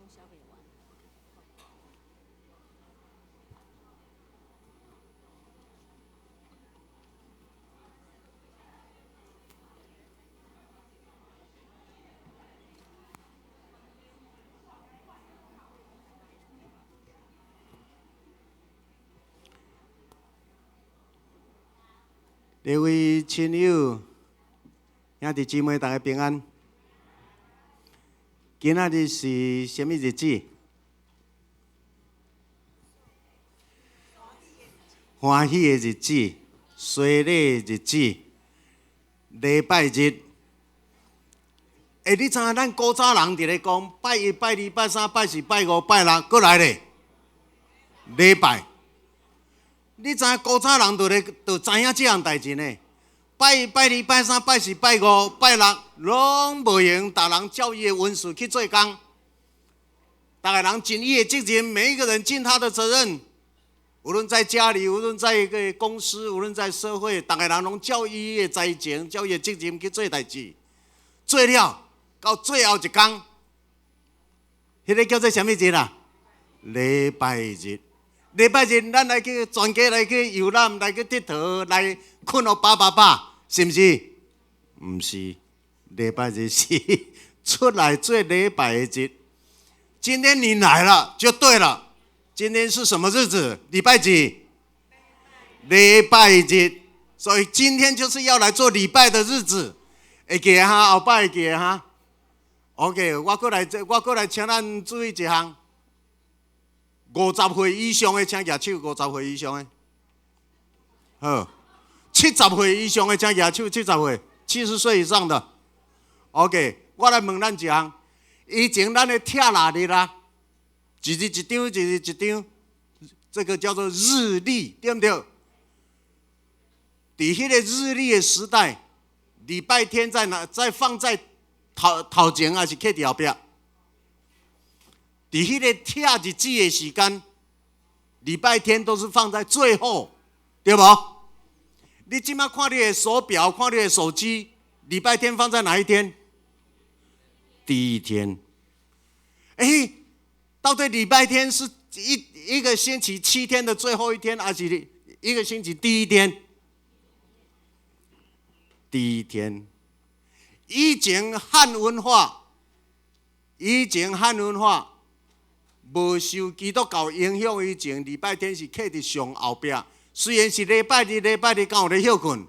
寫袂完。各位親友、兄弟姊妹，大家平安。今仔日是啥物日子？歡喜的日子，洗禮的日子，禮拜日。欸，你知影咱古早人佇咧講，拜一、拜二、拜三、拜四、拜五、拜六，閣來咧禮拜。你知影古早人就咧就知影這項代誌呢？拜一、拜二、拜三、拜四、拜五、拜六，攏無閒，逐人照伊的恩賜去做工。逐个人盡伊的責任，每一個人盡他的責任。無論在家裡，無論在一個公司，無論在社會，逐個人攏照伊的才情，照伊的責任去做代誌。做了到最後一工，彼個叫做啥物日啦？禮拜日。禮拜日，咱來去全家來去遊覽，來去𨑨迌，來睏予飽飽飽，是毋是？毋是，禮拜日是出來做禮拜的日。今天你來了就對了。今天是什麼日子？禮拜幾？禮拜日。所以今天就是要來做禮拜的日子。會記得哈，後擺會記得哈。OK，我閣來，我閣來請咱注意一項。50歲以上的請舉手，50歲以上的，好，70歲以上的請舉手，70歲，70歲以上的，OK，我來問咱一項，以前咱咧拆曆日啦，一日一張，一日一張，這個叫做日曆，對毋對？佇彼個日曆的時代，禮拜天在哪？在放在頭頭前，還是擱佇後壁？佇彼個拆日子的時間，禮拜天都是放在最後，對無？你這馬看你的手錶，看你的手機，禮拜天放在哪一天？第一天。欸，到底禮拜天是一個星期7天的最後一天，還是一個星期第一天？第一天。以前漢文化，以前漢文化。無受基督教影響以前，禮拜天是擱佇上後壁。雖然是禮拜日，禮拜日敢有咧歇睏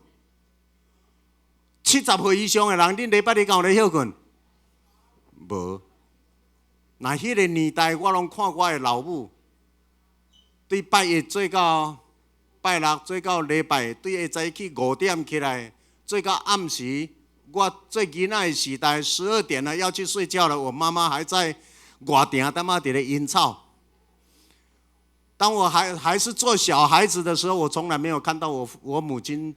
？70歲以上的人，恁禮拜日敢有咧歇睏？無。若彼個年代，我攏看我的老母，對拜一做到拜六，做到禮拜，對下早起5點起來，做到暗時。我做囡仔的時代，12點了要去睡覺了，我媽媽還在外埕他媽佇咧煙草。當我還是做小孩子的時候，我從來沒有看到我母親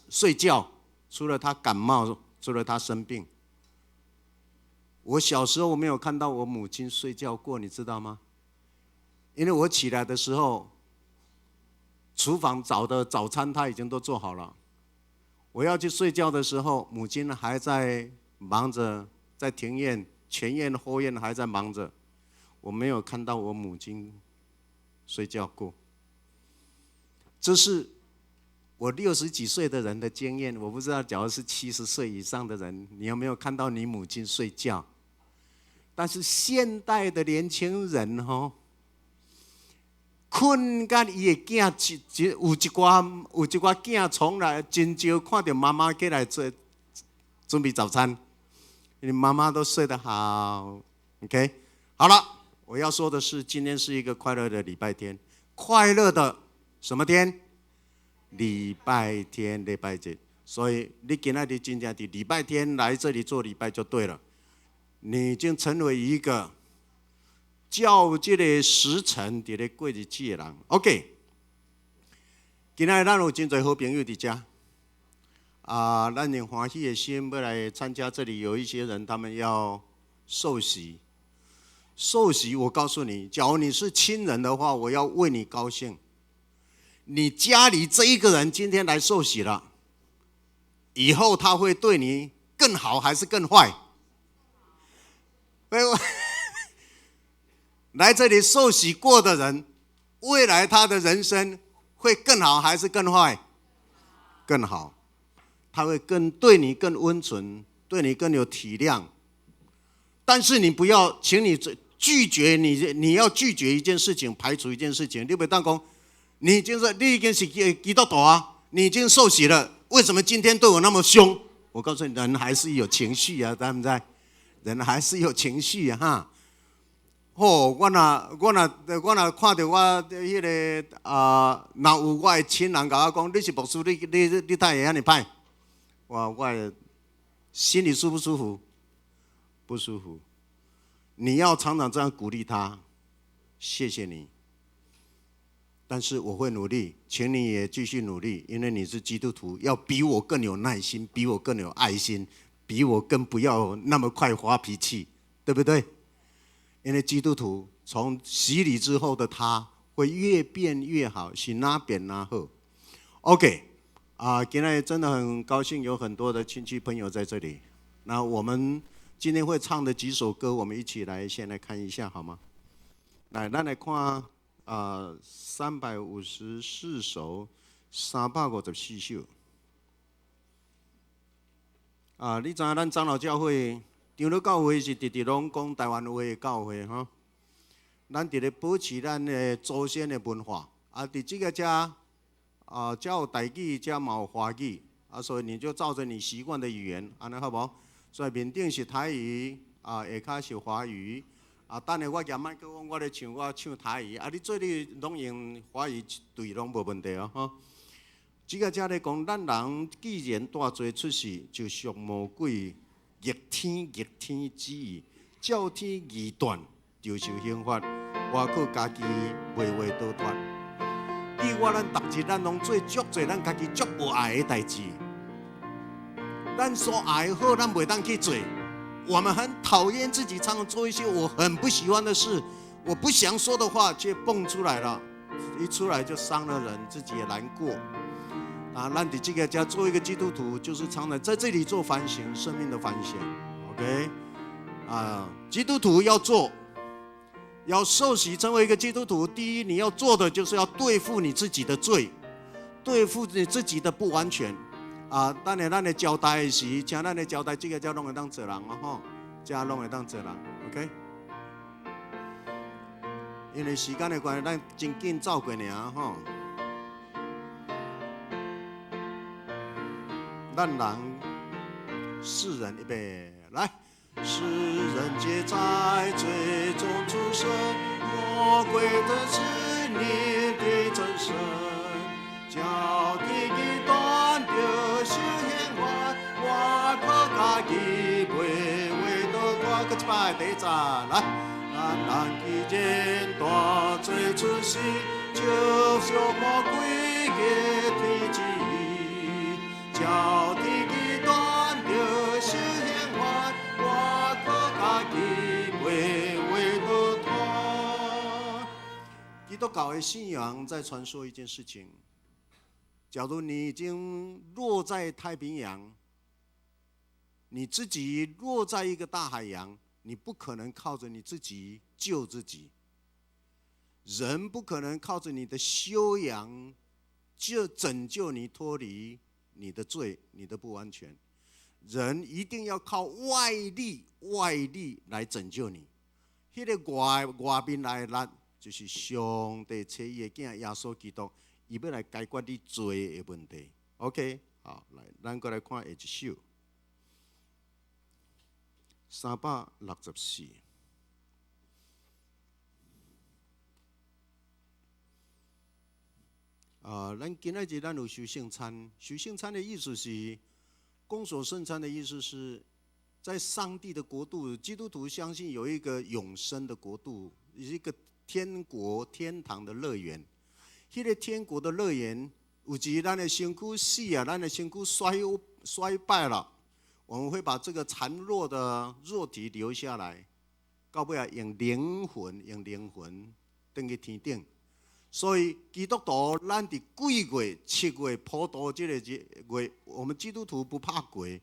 睡覺，除了她感冒，除了她生病。我小時候我沒有看到我母親睡覺過，你知道嗎？因為我起來的時候，廚房早的早餐她已經都做好了。我要去睡覺的時候，母親還在忙着在庭院。前院後院還在忙着，我沒有看到我母親睡覺過。這是我60幾歲的人的經驗，我不知道，假如是70歲以上的人，你有沒有看到你母親睡覺？但是現代的年輕人吼，睏甲伊的囝，有一寡囝從來真少看著媽媽起來做準備早餐。你媽媽都睡得好，OK，好了，我要說的是，今天是一個快樂的禮拜天，快樂的什麼天？禮拜天，禮拜日。所以你今仔日真正佇禮拜天來這裡做禮拜就對了。你已經成為一個照這個時辰佇咧過日子的人，OK。今仔日咱有真濟好朋友佇遮。啊，咱用歡喜的心欲來參加。這裡有一些人，他們要受洗。受洗，我告訴你，假如你是親人的話，我要為你高興。你家裡這一個人今天來受洗了，以後他會對你更好還是更壞？來這裡受洗過的人，未來他的人生會更好還是更壞？更好，他會更對你更溫存，對你更有體諒。但是你不要，請你拒絕你，你要拒絕一件事情，排除一件事情。你袂當講，你就是你已經是基督徒啊，你已經受洗了，為什麼今天對我那麼兇？我告訴你，人還是有情緒啊，對不對？人還是有情緒啊，哈。好，我若看著我彼个啊，若有我的親人共我講，你是牧師，你哪會按呢歹？我心裡舒不舒服？不舒服。你要常常這樣鼓勵他，謝謝你。但是我會努力，請你也繼續努力，因為你是基督徒，要比我更有耐心，比我更有愛心，比我更不要那麼快發脾氣，對不對？因為基督徒從洗禮之後的他會越變越好，是哪變哪好。OK，啊，今天真的很高興有很多的親戚朋友在這裡。那我們今天會唱的幾首歌，我們一起來先來看一下好嗎？來，咱來看啊，354首，354首。啊，你知影咱長老教會、長老教會是直直攏講台灣話的教會吼。咱佇咧保持咱的祖先的文化，啊，佇這个遮啊，遮有台語，遮嘛有華語，啊，所以你就照著你習慣的語言，按呢好無？所以面頂是台語，啊，下跤是華語。啊，等下我舉麥克風，我咧唱，我唱台語。啊，你做你攏用華語對攏無問題哦，吼。這个遮咧講，咱人既然帶罪出世，就屬魔鬼逆天旨意，照天義斷，就受刑罰，倚靠家己袂話逃脫。你我咱逐日咱攏做足濟咱家己足無愛的代誌，咱所愛的好，咱袂當去做。我們很討厭自己常常做一些我很不喜歡的事，我不想說的話卻蹦出來了，一出來就傷了人，自己也難過。啊，咱佇這个遮做一個基督徒，就是常常在這裡做反省，生命的反省。OK，啊，基督徒要做，要受洗成為一個基督徒，第一你要做的就是要對付你自己的罪，對付你自己的不完全。啊，等下咱的交代的時，請咱的交代，這个遮攏會當坐人哦吼，遮攏會當坐人，OK。因為時間的關係，咱真緊走過爾吼。咱人世人預備來，世人皆在罪中出生，魔鬼的是你的真神，叫天義斷著受刑罰，倚靠家己袂話逃脫，閣一擺第一站來，咱人既然帶罪出世，就屬魔鬼的天旨意，照天義斷著受刑罰，倚靠家己袂話逃脫。基督教的信仰在傳說一件事情：假如你已經落在太平洋，你自己落在一個大海洋，你不可能靠着你自己救自己。人不可能靠着你的修養就拯救你脫離你的罪、你的不完全。人一定要靠外力、外力來拯救你。彼个外面來的力，就是上帝差伊的囝耶穌基督，伊欲來解決你罪的問題。OK，好，來，咱閣來看下一首，364。啊，咱今仔日咱有收聖餐，收聖餐的意思是，公守聖餐的意思是，在上帝的國度，基督徒相信有一個永生的國度，一個天國、天堂的樂園。彼个天國的樂園，有一日咱的身軀死啊，咱的身軀衰敗了，我們會把這個殘弱的肉體留下來，到尾啊用靈魂，用靈魂轉去天頂。所以基督徒，咱佇鬼月、7月普渡這個月，我們基督徒不怕鬼，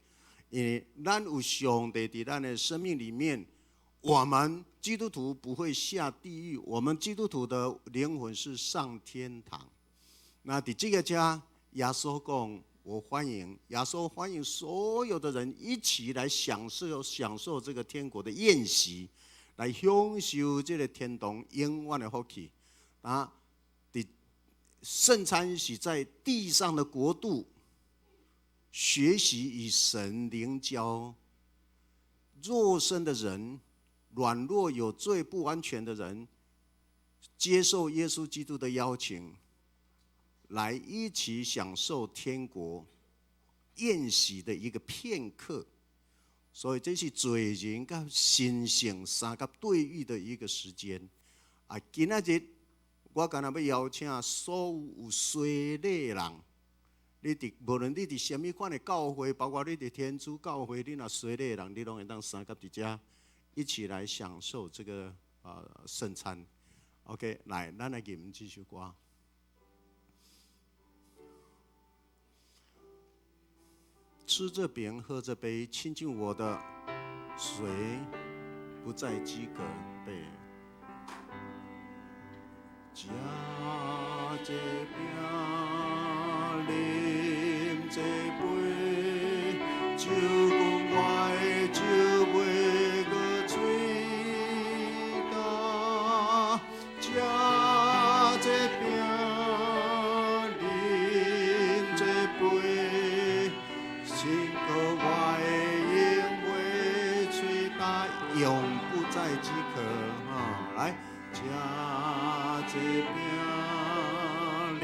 因為咱有上帝佇咱的生命裡面，我們基督徒不會下地獄，我們基督徒的靈魂是上天堂。那佇這个遮，耶穌講，我歡迎耶穌，歡迎所有的人一起來享受享受這個天國的宴席，來享受這個天堂永遠的福氣。啊，佇聖餐是在地上的國度學習與神靈交，肉身的人，軟弱有罪不完全的人，接受耶穌基督的邀請，來一起享受天國宴席的一個片刻。所以這是罪人佮神聖相佮對遇的一個時間。啊，今仔日我敢若欲邀請所有有洗禮的人，你佇無論你佇啥物款的教會，包括你佇天主教會，你若洗禮的人，你攏會當相佮佇遮一起來享受這個聖餐。OK，來，咱來吟這首歌。吃這餅，喝這杯，親近我的，誰不再飢渴？對。食這餅，啉這杯，酒阮我的酒袂閣喙焦。食這餅，啉這杯，親靠我的永袂喙焦，永不再飢渴。哈，來，食這餅，啉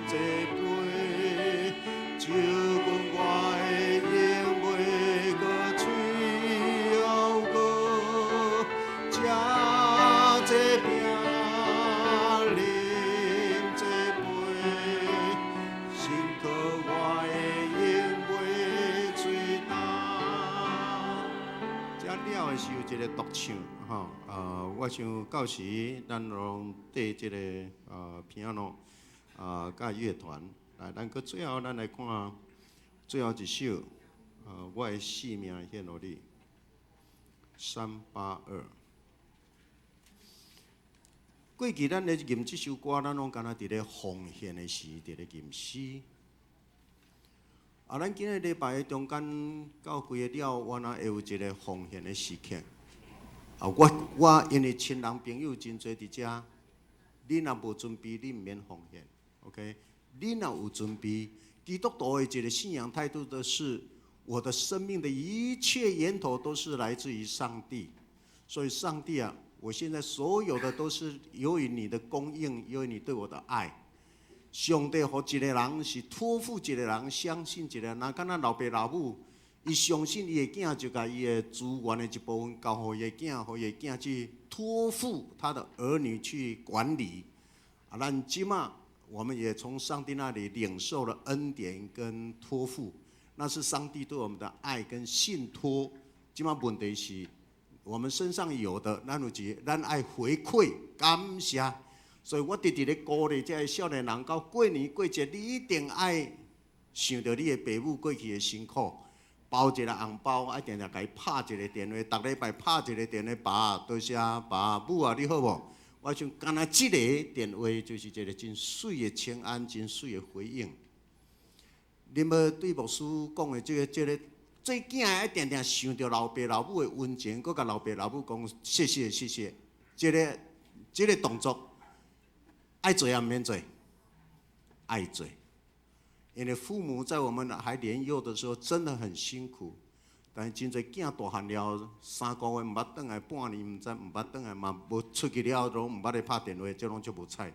這杯，酒阮我的永袂閣喙焦。食這餅，啉這杯，親靠我的永袂喙焦。這了的是有一個獨唱，吼，我想到時咱攏綴這個piano 啊，佮樂團，來，咱閣最後咱來看最後一首，我的性命獻予你，382。過去咱咧吟這首歌，咱攏敢若佇咧奉獻的時，佇咧吟詩。啊，咱今日禮拜中間到規个了，我若會有一個奉獻的時刻。啊，我因為親人朋友真濟佇遮，你若無準備，你毋免奉獻。OK，你若有準備，基督徒的一個信仰態度的是，我的生命的一切源頭都是來自於上帝，所以上帝啊，我現在所有的都是由於你的供應，由於你對我的愛。上帝予一個人是託付一個人，相信一個人，若敢若老爸老母，伊相信伊的囝，就共伊的資源的一部分交予伊的囝，予伊的囝去託付他的兒女去管理。啊，咱這馬我們也從上帝那裡領受了恩典跟託付，那是上帝對我們的愛跟信託。這馬問題是，我們身上有的，咱有一咱愛回饋感謝。所以我直直咧鼓勵這个少年人，到過年過節，你一定愛想著你的爸母過去的辛苦，包一個紅包，愛定定共伊拍一個電話，逐禮拜拍一個電話，爸多謝爸母啊，你好無？我想敢若這個電話就是一個真媠的請安，真媠的回應。恁欲對牧師講的這个、這个，做囝愛定定想著老爸老母的溫情，閣共老爸老母講謝謝謝謝，這个這个動作。愛做抑毋免做，愛做，因為父母在我們還年幼的時候真的很辛苦，但是真濟囝大漢了，3個月毋捌轉來，半年毋知毋捌轉來，嘛無出去了，攏毋捌咧拍電話，這攏足無彩。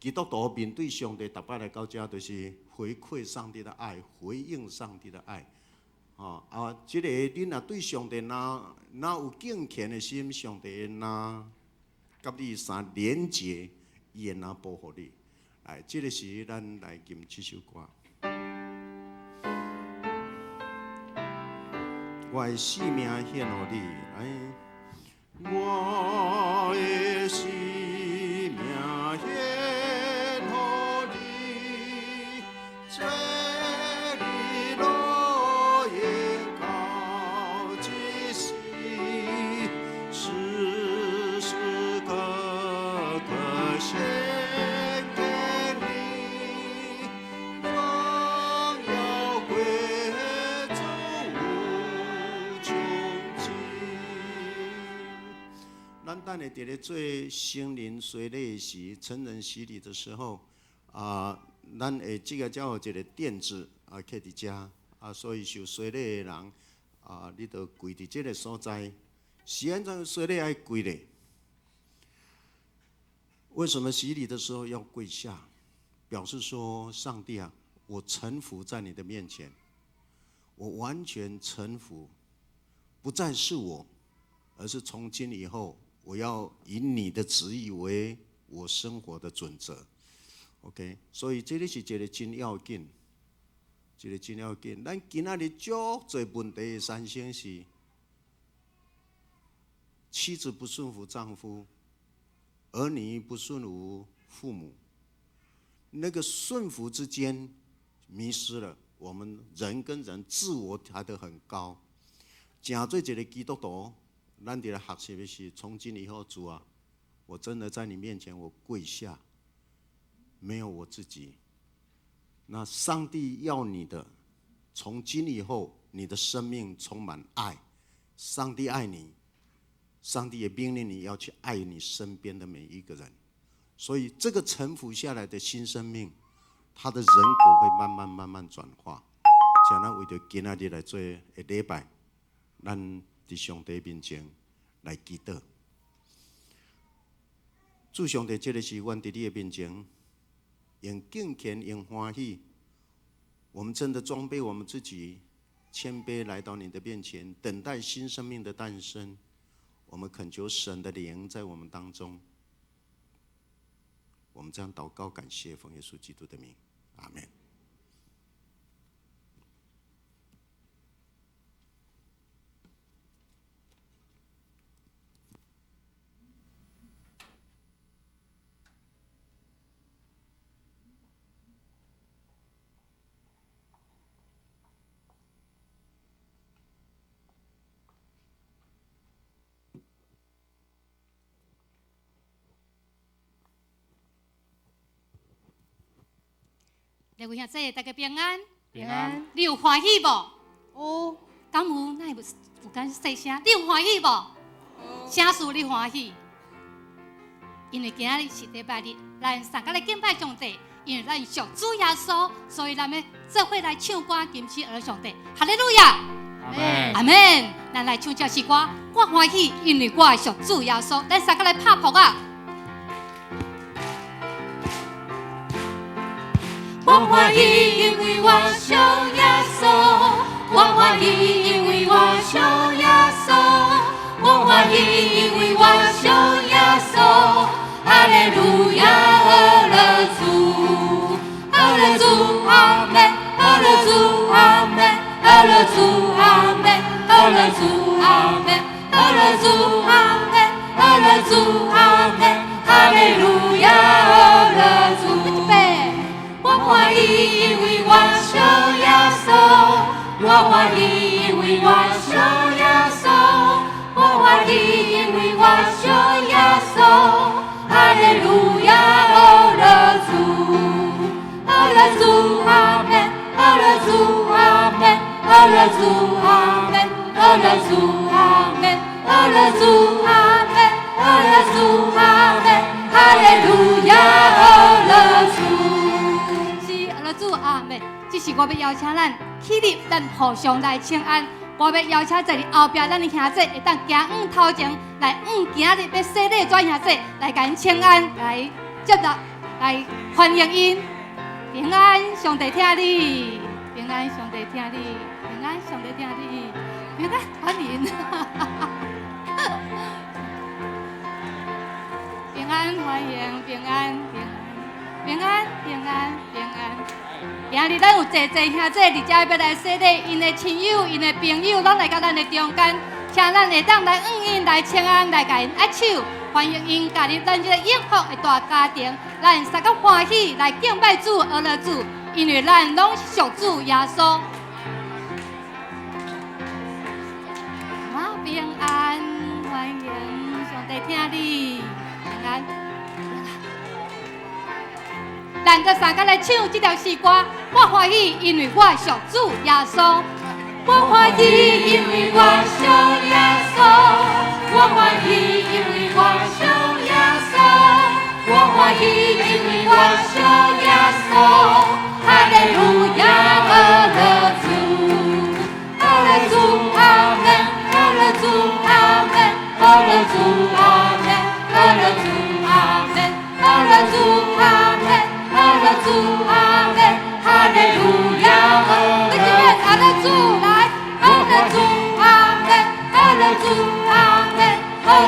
基督徒面對上帝，逐擺來到遮，就是回饋上帝的愛，回應上帝的愛。吼啊，這个恁若對上帝若若有敬虔的心，上帝會若佮你相連結。伊會若保護你，來，這个時咱來吟這首歌。我的性命獻予你，來。我的性命獻予你，做你樂園到這世，咱等下佇咧做成人洗禮時，成人洗禮的時候，啊，咱會這個叫一個墊子啊，徛佇遮啊，所以受洗禮的人啊，你著跪佇這個所在。是按怎洗禮愛跪咧？為什麼洗禮的時候要跪下？表示說，上帝啊，我臣服在你的面前，我完全臣服，不再是我，而是從今以後，我要以你的旨意為我生活的準則。OK，所以這裡是一個真要緊，一個真要緊。咱今仔日足濟問題的產生是妻子不順服丈夫，兒女不順服父母，那個順服之間迷失了。我們人跟人自我抬得很高。誠做一個基督徒，咱佇咧學習的是，從今以後，主啊，我真的在你面前，我跪下，沒有我自己。那上帝要你的，從今以後，你的生命充滿愛。上帝愛你，上帝也命令你要去愛你身邊的每一個人。所以，這個臣服下來的新生命，他的人格會慢慢慢慢轉化。像咱為著今仔日來做的禮拜，咱佇上帝面前來祈禱。主上帝，這个時阮佇你的面前，用敬虔，用歡喜，我們真的裝備我們自己，謙卑來到你的面前，等待新生命的誕生。我們懇求神的靈在我們當中。我們這樣禱告，感謝奉耶穌基督的名，阿門。兩位兄弟，大家平安。平安。你有歡喜無？有。敢有？哪會有敢細聲？你有歡喜無？有。啥事你歡喜？因為今仔日是禮拜日，咱三個來敬拜上帝。因為咱屬主耶穌，所以咱欲做伙來唱歌，金詩阿上帝。哈利路亞。阿門。阿門。咱來唱這首歌，我歡喜，因為我屬主耶穌。咱三個來拍噗仔。我歡喜，因為我屬耶穌。我歡喜，因為我屬耶穌。我歡喜，因為我屬耶穌。哈利路亞，阿樂主，阿樂主，阿門，阿樂主，阿門，阿樂主，阿門，阿樂主，阿門，阿樂主，阿門，阿樂主，阿門，哈利路亞，阿樂主。我歡喜，因為我屬耶穌。我歡喜，因為我屬耶穌。我歡喜，因為我屬耶穌。哈利路亞，阿樂主，阿樂主，阿門，阿樂主，阿門，阿樂主，阿門，阿樂主，阿門，阿樂主，阿門，阿樂主，阿門，哈利路亞，阿樂主。是阿樂主，阿門。這是我欲邀請咱起立，咱互相來請安。我欲邀請坐佇後壁，咱的兄弟會當行往頭前來，往今日欲洗禮轉兄弟來共𪜶請安，來接納，來歡迎𪜶。平安，上帝疼你。平安，上帝疼你。平安，上帝疼你。平安，歡迎。平安，歡迎，平安，平安，平安，平安，平安。今日咱有濟濟兄弟佇遮欲來洗禮，𪜶的親友、𪜶的朋友，攏來到咱的中間，請咱會當來向𪜶來請安，來共𪜶握手，歡迎𪜶加入咱這個永福的大家庭。咱相共歡喜來敬拜主、阿樂主，因為咱攏是屬主耶穌。啊，平安，歡迎，上帝疼你，平安。咱閣三個來唱這條詩歌，我歡喜，因為我屬主耶穌。我歡喜，因為我屬耶穌。我歡喜，因為我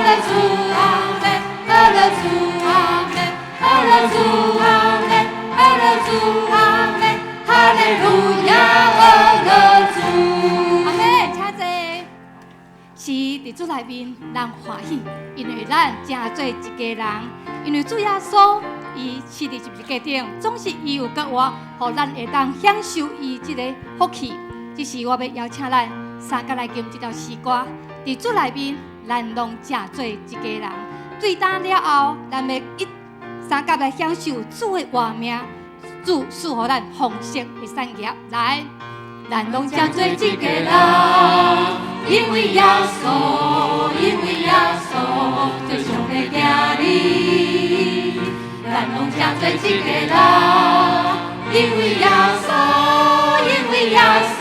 乐主阿門，呵樂主阿門，呵樂主阿門，呵樂主阿門，哈利路亞，呵樂主。阿們，請坐。是佇主內面，咱歡喜，因為咱成做一家人。因為主耶穌伊死佇十字架頂，總是伊有閣活，予咱會當享受伊這個福氣。這時我欲邀請咱三佮來吟這條詩歌。佇主內面，咱攏成做一家人。對今了後，咱欲一三佮來享受主的活命，主賜予咱豐盛的產業。來，咱攏成做一家人，因為耶穌，因為耶穌做上帝囝兒，咱攏成做一家人，因為耶穌，因為耶穌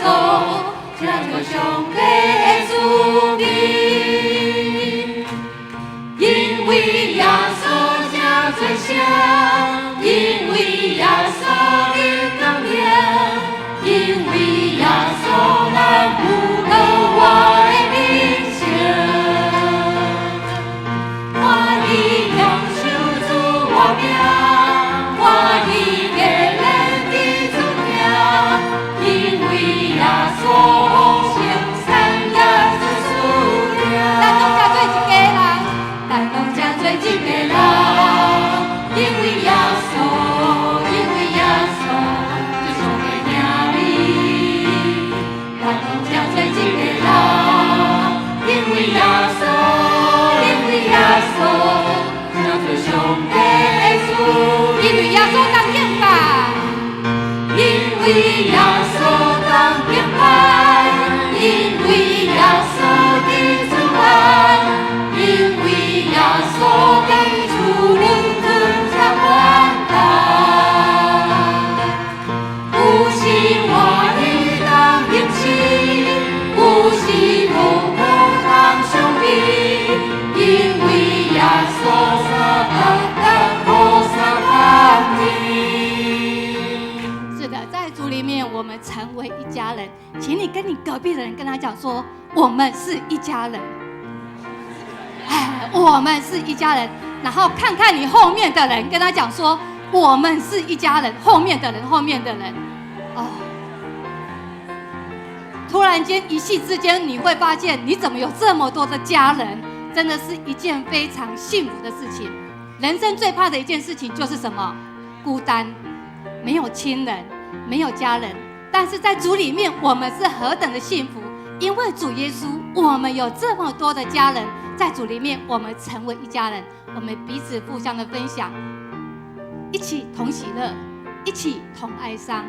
成做上帝的子民，因為耶穌成做聖，因為耶穌的光明，因為耶穌咱有閣活的人生。歡喜享受主活命，歡喜堅忍佇主疼，因為耶穌豐盛產業主賜定。咱攏成做一家人，咱攏成做一家人，因為耶穌，因為耶穌做上帝囝兒，咱攏成做一家人，因為耶穌，因為耶穌成做上帝的子因為耶穌當敬拜，因為耶穌當敬拜，因為耶穌的主愛，因為耶穌的主靈吞才患難。有時歡喜當興起，有時痛苦當傷悲，因為耶穌相伴當苦相伴天。是的，在主裡面，我們成為一家人。請你跟你隔壁的人跟他講說，我們是一家人。哎，我們是一家人。然後看看你後面的人，跟他講說，我們是一家人。後面的人，後面的人，哦，突然間一夕之間，你會發現你怎麼有這麼多的家人，真的是一件非常幸福的事情。人生最怕的一件事情就是什麼？孤單，沒有親人，沒有家人。但是在主裡面，我們是何等的幸福！因為主耶穌，我們有這麼多的家人，在主裡面，我們成為一家人，我們彼此互相的分享，一起同喜樂，一起同哀傷。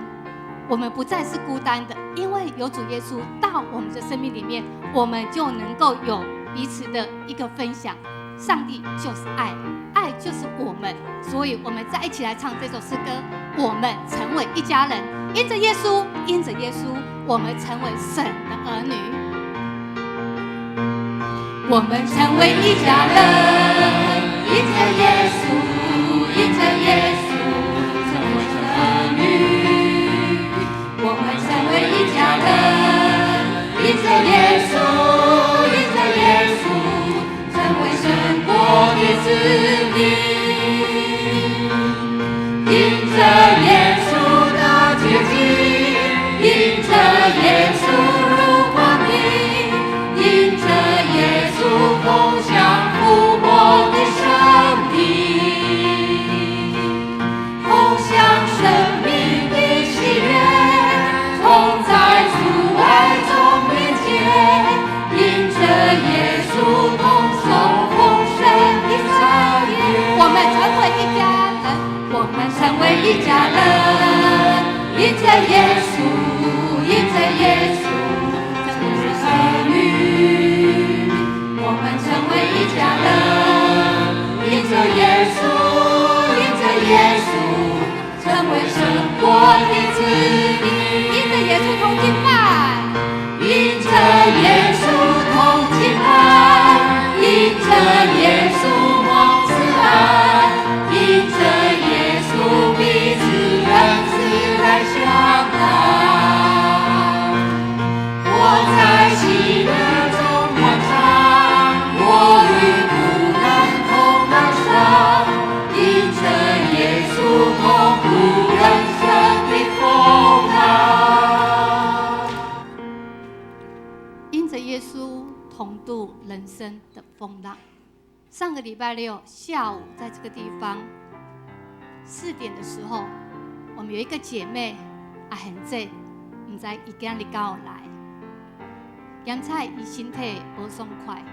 我們不再是孤單的，因為有主耶穌到我們的生命裡面，我們就能夠有彼此的一個分享。上帝就是愛，愛就是我們，所以我們再一起來唱這首詩歌。我們成為一家人，因着耶穌，因着耶穌，我們成為神的兒女。我們成為一家人，因着耶穌，因着耶穌，成為神兒女。我們成為一家人，因着耶穌，因着耶穌，成為神國的子民。因着耶穌的潔淨，因着耶穌入光明，因着耶穌同享復活的生命，同享生命的喜悅，同在主愛中連結，因着耶穌同受豐盛的產業。我們成為一家人，我們成為一家人，因着耶穌，因着耶穌，成為兒女。我們成為一家人，因着耶穌，因着耶穌，成為神國的子民。因着耶穌同敬拜，因着耶穌同敬拜，因着耶穌蒙慈愛，因着耶穌彼此恩慈來相待。我在喜樂中歡唱，我與生的風浪。上個禮拜六下午，在這個地方4點的時候，我們有一個姐妹阿賢姐，毋知伊今日敢有來，檢查伊身體無爽快，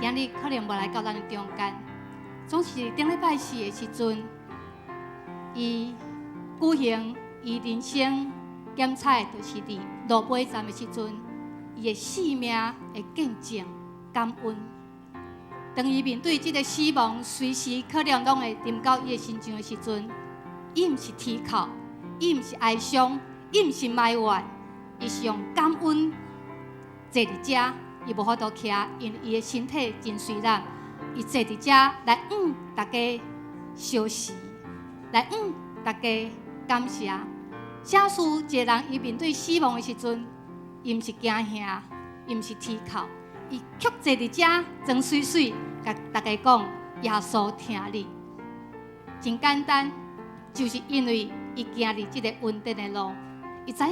今日可能無來到咱的中間。總是頂禮拜四的時陣，伊舉行伊人生檢查，就是佇落尾站的時陣，伊的性命會見證感恩。當伊面對這個死亡隨時可能攏會臨到伊的身上的時陣，伊毋是啼哭，伊毋是哀傷，伊毋是埋怨，伊是用感恩坐佇遮，伊無法度徛，因為伊的身體真衰弱，伊坐佇遮來向大家相示，來向大家感謝。假使一個人伊面對死亡的時陣，伊毋是驚嚇，伊毋是啼哭，伊卻坐佇遮裝媠媠，共大家講耶穌疼你。真簡單，就是因為伊行佇這個恩典的路，伊知影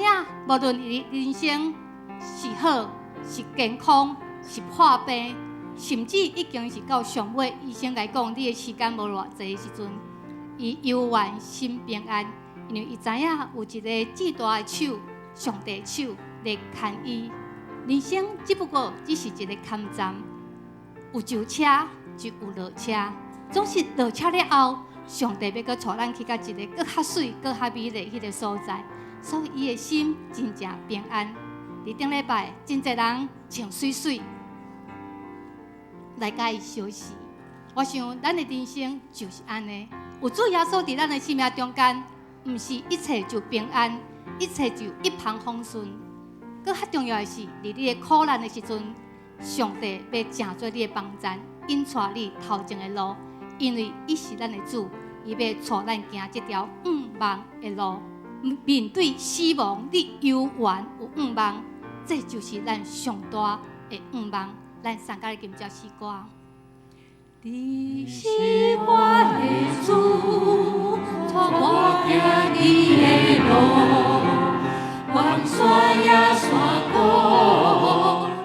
無論伊人生是好、是健康、是破病，甚至已經是到上尾，醫生來講你的時間無偌濟的時陣，伊猶原心平安，因為伊知影有一个至大的手，上帝的手來牽伊。人生只不過只是一个坎站，有上車就有落車，總是落車了後，上帝欲閣帶咱去到一个閣較媠、閣較美麗彼个所在，所以伊的心真正平安。佇頂禮拜，真濟人穿媠媠來共伊相示。我想，咱的人生就是按呢，有主耶穌佇咱的生命中間，毋是一切就平安，一切就一帆風順。閣較重要的是，佇你的苦難的時陣，上帝欲成做你的幫贊，引帶你頭前的路，因為伊是咱的主，伊欲帶咱行這條向望的路。面對死亡，你猶原有向望，這就是咱上大的向望。咱送佮你吟這詩歌。你是我的主，帶我行你的路，懸山也山谷，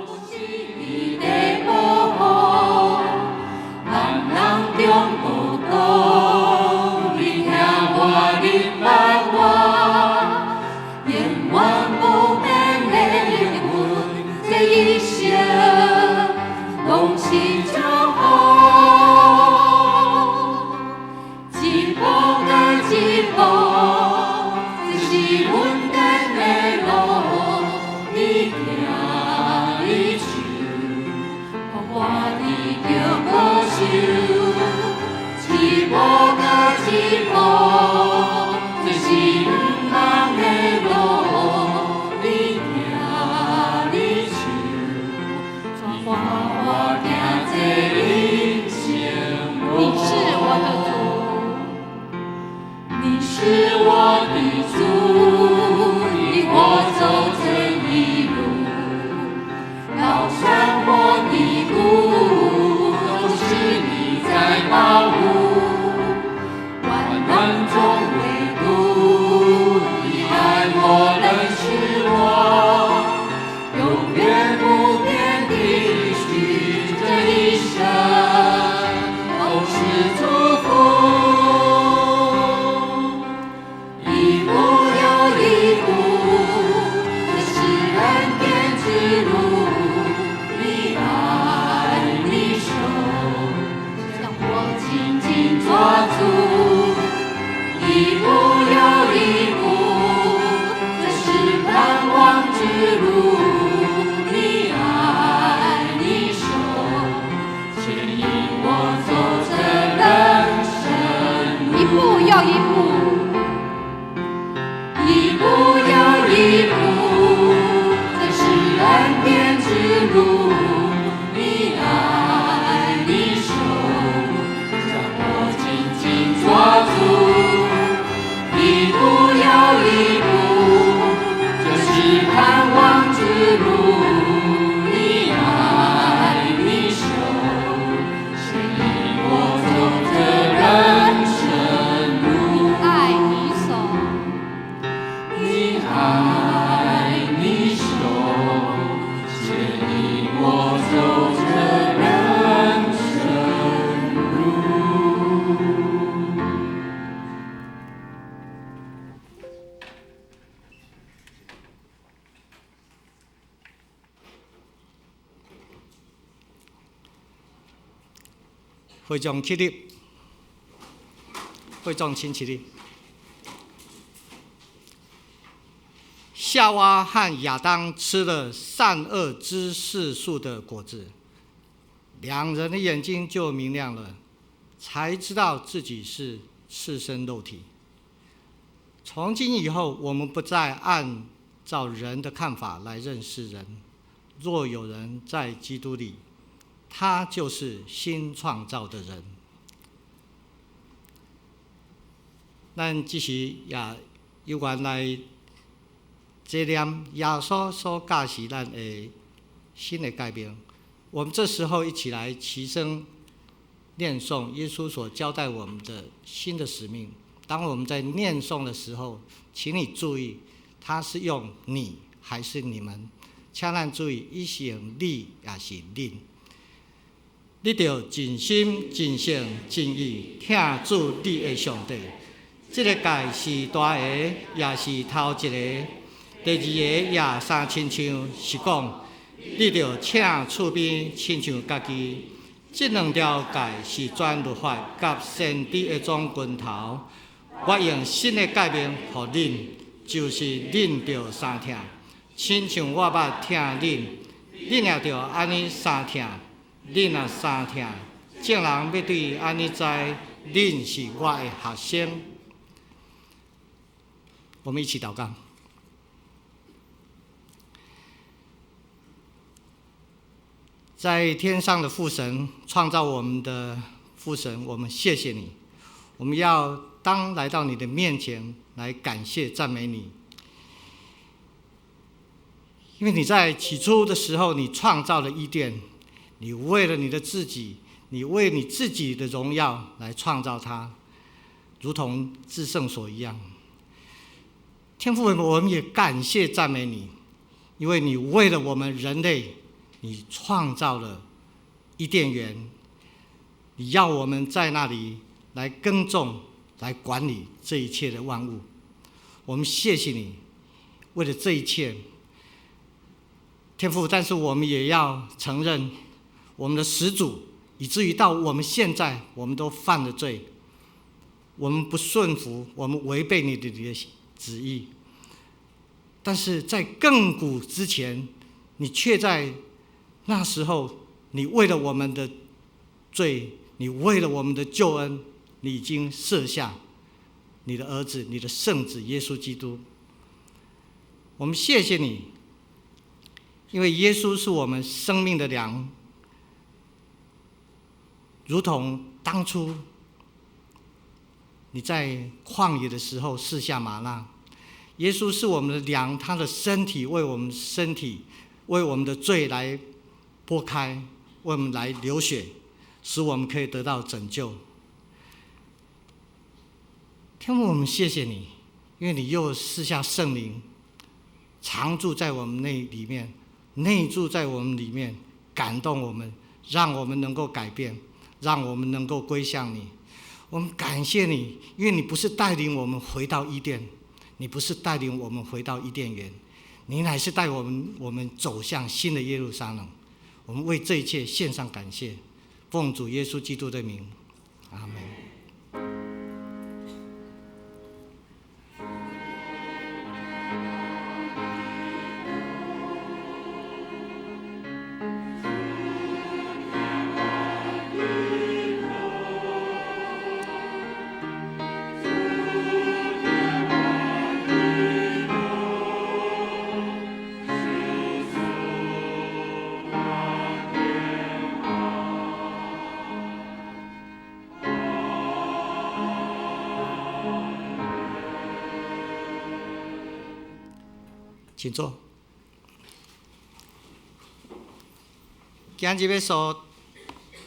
攏是你的保護。難人中無講，你聽我，你捌我，永遠無變的應允，這一生攏是祝福。一步閣一步，這是穩定的路。你行你手，予我得著保守。一步閣一步，這是向望的路。你行你手，帶我行這人生路。你是我的主，你是我的主，引我走這一路，高山或低谷，都是你在保護。患難中圍堵，你愛我認識我，永遠不變的應許，這一生都是祝福。一步又一步，這是恩典之路。你愛你手，將我緊緊抓住。一步又一步，這是盼望之路。你愛你手，牽引我走這人生路。一步又一步，一步又一步，這是恩典之路。你愛你手，將我緊緊抓住。一步又一步，這是盼望之路。你愛你手，牽引我走這人生路。愛會眾起立，會眾請起立。夏娃和亞當吃了善惡知識樹的果子，兩人的眼睛就明亮了，才知道自己是赤身露體。從今以後，我們不再按照人的看法來認識人。若有人在基督裡，他就是新創造的人。咱這時也有緣來紀念耶穌所教示咱的新的誡命。我們這時候一起來齊聲念誦耶穌所交代我們的新的使命。當我們在念誦的時候，請你注意，他是用你還是你們？請咱注意，伊是用你抑是恁。你著盡心、盡性、盡意疼主你的上帝。這个誡是大个，也是頭一个。第二个也相親像，是講你著疼厝邊親像家己。這兩條誡是全律法佮先知的總根頭。我用新的誡命予恁，就是恁著相疼，親像我捌疼恁，恁也著按呢相疼。恁若相疼，眾人欲對按呢知，恁是我的學生。我們一起禱告。在天上的父神，創造我們的父神，我們謝謝你。我們要當來到你的面前來感謝讚美你，因為你在起初的時候，你創造了伊甸，你為了你的自己，你為你自己的榮耀來創造它，如同至聖所一樣。天父，我們也感謝讚美你，因為你為了我們人類，你創造了伊甸園，你要我們在那裡來耕種、來管理這一切的萬物。我們謝謝你，為了這一切，天父。但是我們也要承認，我們的始祖，以至於到我們現在，我們都犯了罪，我們不順服，我們違背你的旨意。但是在亙古之前，你卻在那時候，你為了我們的罪，你為了我們的救恩，你已經設下你的兒子，你的聖子耶穌基督。我們謝謝你，因為耶穌是我們生命的糧，如同當初你在曠野的時候賜下嗎哪。耶穌是我們的糧，他的身體為我們身體，為我們的罪來擘開，為我們來流血，使我們可以得到拯救。天父，我們謝謝你，因為你又賜下聖靈，常住在我們內裡面，內住在我們裡面，感動我們，讓我們能夠改變，讓我們能夠歸向你。我們感謝你，因為你不是帶領我們回到伊甸，你不是帶領我們回到伊甸園，你乃是帶我們走向新的耶路撒冷。我們為這一切獻上感謝，奉主耶穌基督的名，阿門。請坐。今日欲所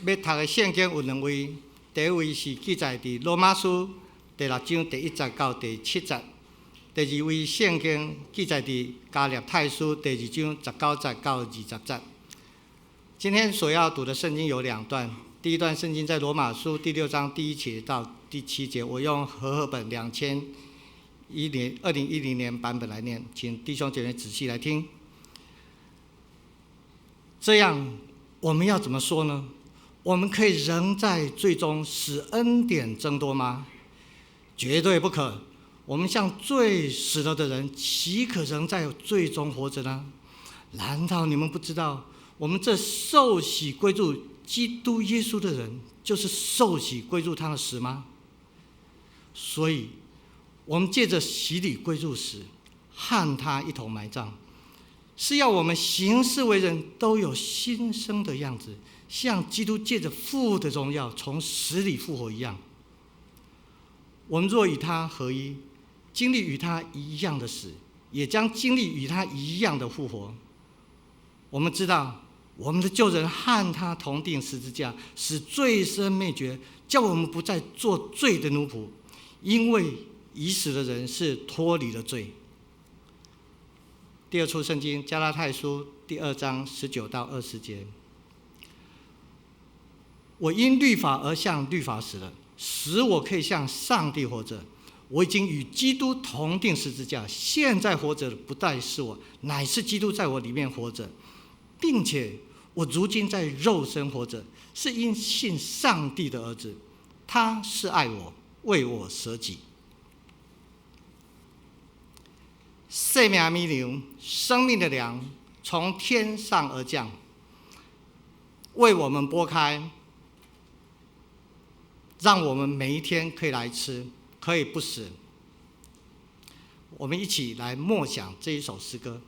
欲讀的聖經有兩位，第一位是記載佇羅馬書第六章第一節到第七節；第二位聖經記載佇加勒泰書第二章19節到20節。今天所要讀的聖經有兩段，第一段聖經在羅馬書第六章第一節到第七節，我用和合本2010年版本來念，請弟兄姐妹仔細來聽。這樣我們要怎麼說呢？我們可以仍在罪中使恩典增多嗎？絕對不可。我們向罪死了的人，豈可仍在罪中活着呢？難道你們不知道，我們這受洗歸入基督耶穌的人，就是受洗歸入他的死嗎？所以，我們借着洗禮歸入死，和他一同埋葬，是要我們行事為人都有新生的樣子，像基督借着父的榮耀從死裡復活一樣。我們若與他合一，經歷與他一樣的死，也將經歷與他一樣的復活。我們知道，我們的舊人和他同釘十字架，使罪身滅絕，叫我們不再做罪的奴僕，因為已死的人是脫離了罪。第二處聖經加拉太書第二章19到20節：我因律法而向律法死了，使我可以向上帝活着。我已經與基督同釘十字架，現在活着的不再是我，乃是基督在我裡面活着，並且我如今在肉身活着，是因信上帝的兒子，他是愛我，為我捨己。生命米糧，生命的糧從天上而降，為我們擘開，讓我們每一天可以來吃，可以不死。我們一起來默想這一首詩歌。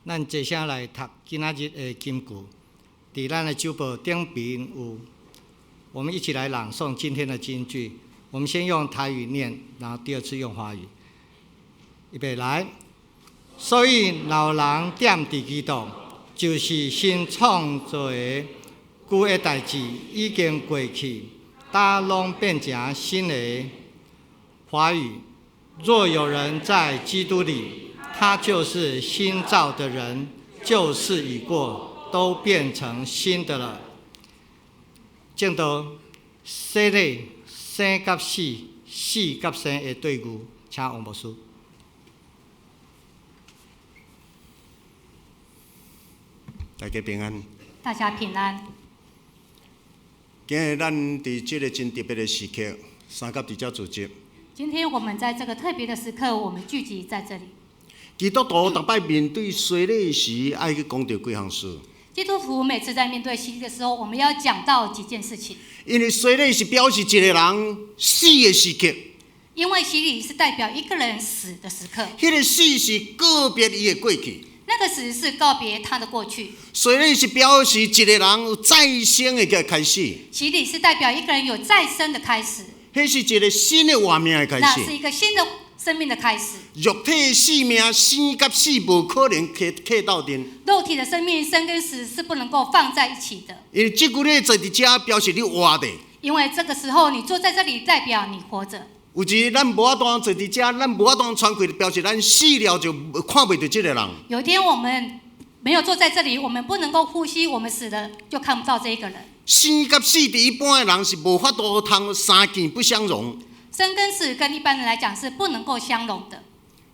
咱齊聲來讀今仔日的金句，佇咱的周報頂邊有。我們一起來朗誦今天的金句。我們先用台語念，然後第二次用華語。預備來。所以，若有人踮佇基督，就是新創造的，舊的代誌已經過去，噠攏變成新的。華語：若有人在基督裡，他就是新造的人，舊事已過，都變成新的了。證道洗禮生佮死，死佮生的對牛，請王牧師。大家平安。大家平安。今日咱佇這个真特別的時刻，三佮佇遮聚集。今天我們在這個特別的時刻，我們聚集在這裡。基督徒逐擺面對洗禮時，愛去講著幾項事。基督徒每次在面對洗禮的時候，我們要講到幾件事情。因為洗禮是表示一個人死的時刻。因為洗禮是代表一個人死的時刻。彼個死是告別伊的過去。那個死是告別他的過去。洗禮是表示一個人有再生的個開始。洗禮是代表一個人有再生的開始。彼是一個新的活命的開始。那是一個新的生命的開始。肉體生命生佮死無可能契鬥陣。肉體的生命生跟死是不能夠放在一起的。因為這句你坐佇遮表示你活著。因為這個時候你坐在這裡，代表你活着。有時咱無法度坐佇遮，咱無法度喘氣，表示咱死了就看袂著這個人。有一天我們沒有坐在這裡，我們不能夠呼吸，我們死了就看不到這一個人。生佮死，佇一般的人是無法度通三件不相容。生跟死跟一般人來講是不能夠相容的。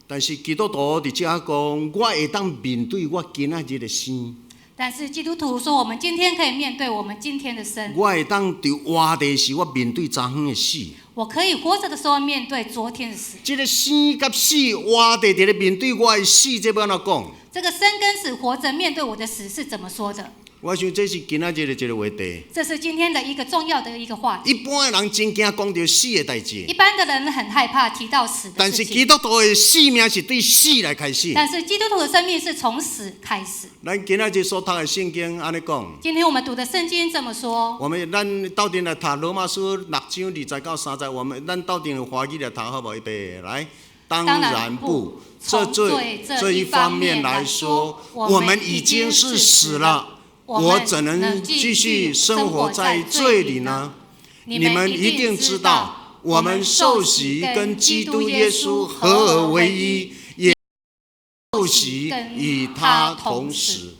但是基督徒佇遮講，我會當面對我今仔日的生。但是基督徒說，我們今天可以面對我們今天的生。我會當佇活著時，我面對昨昏的死。我可以活著的時候面對昨天的死。這个生佮死，活著佇咧面對我的死，這欲按怎講？這個生跟死，活著面對我的死是怎麼說的？我想這是今仔日的一個話題。這是今天的一個重要的一個話題。一般的人真驚講著死的代誌。一般的人很害怕提到死的事情。但是基督徒的生命是對死來開始。但是基督徒的生命是從死開始。咱今仔日所讀的聖經按呢講。今天我們讀的聖經這麼說。我們咱鬥陣來讀羅馬書6章20到30，我們咱鬥陣用華語來讀好無？預備來。當然不，這罪這一方面來說，我們已經是死了。我怎能繼續生活在罪裡呢？你們一定知道，我們受洗跟基督耶穌合而為一，也受洗與他同死。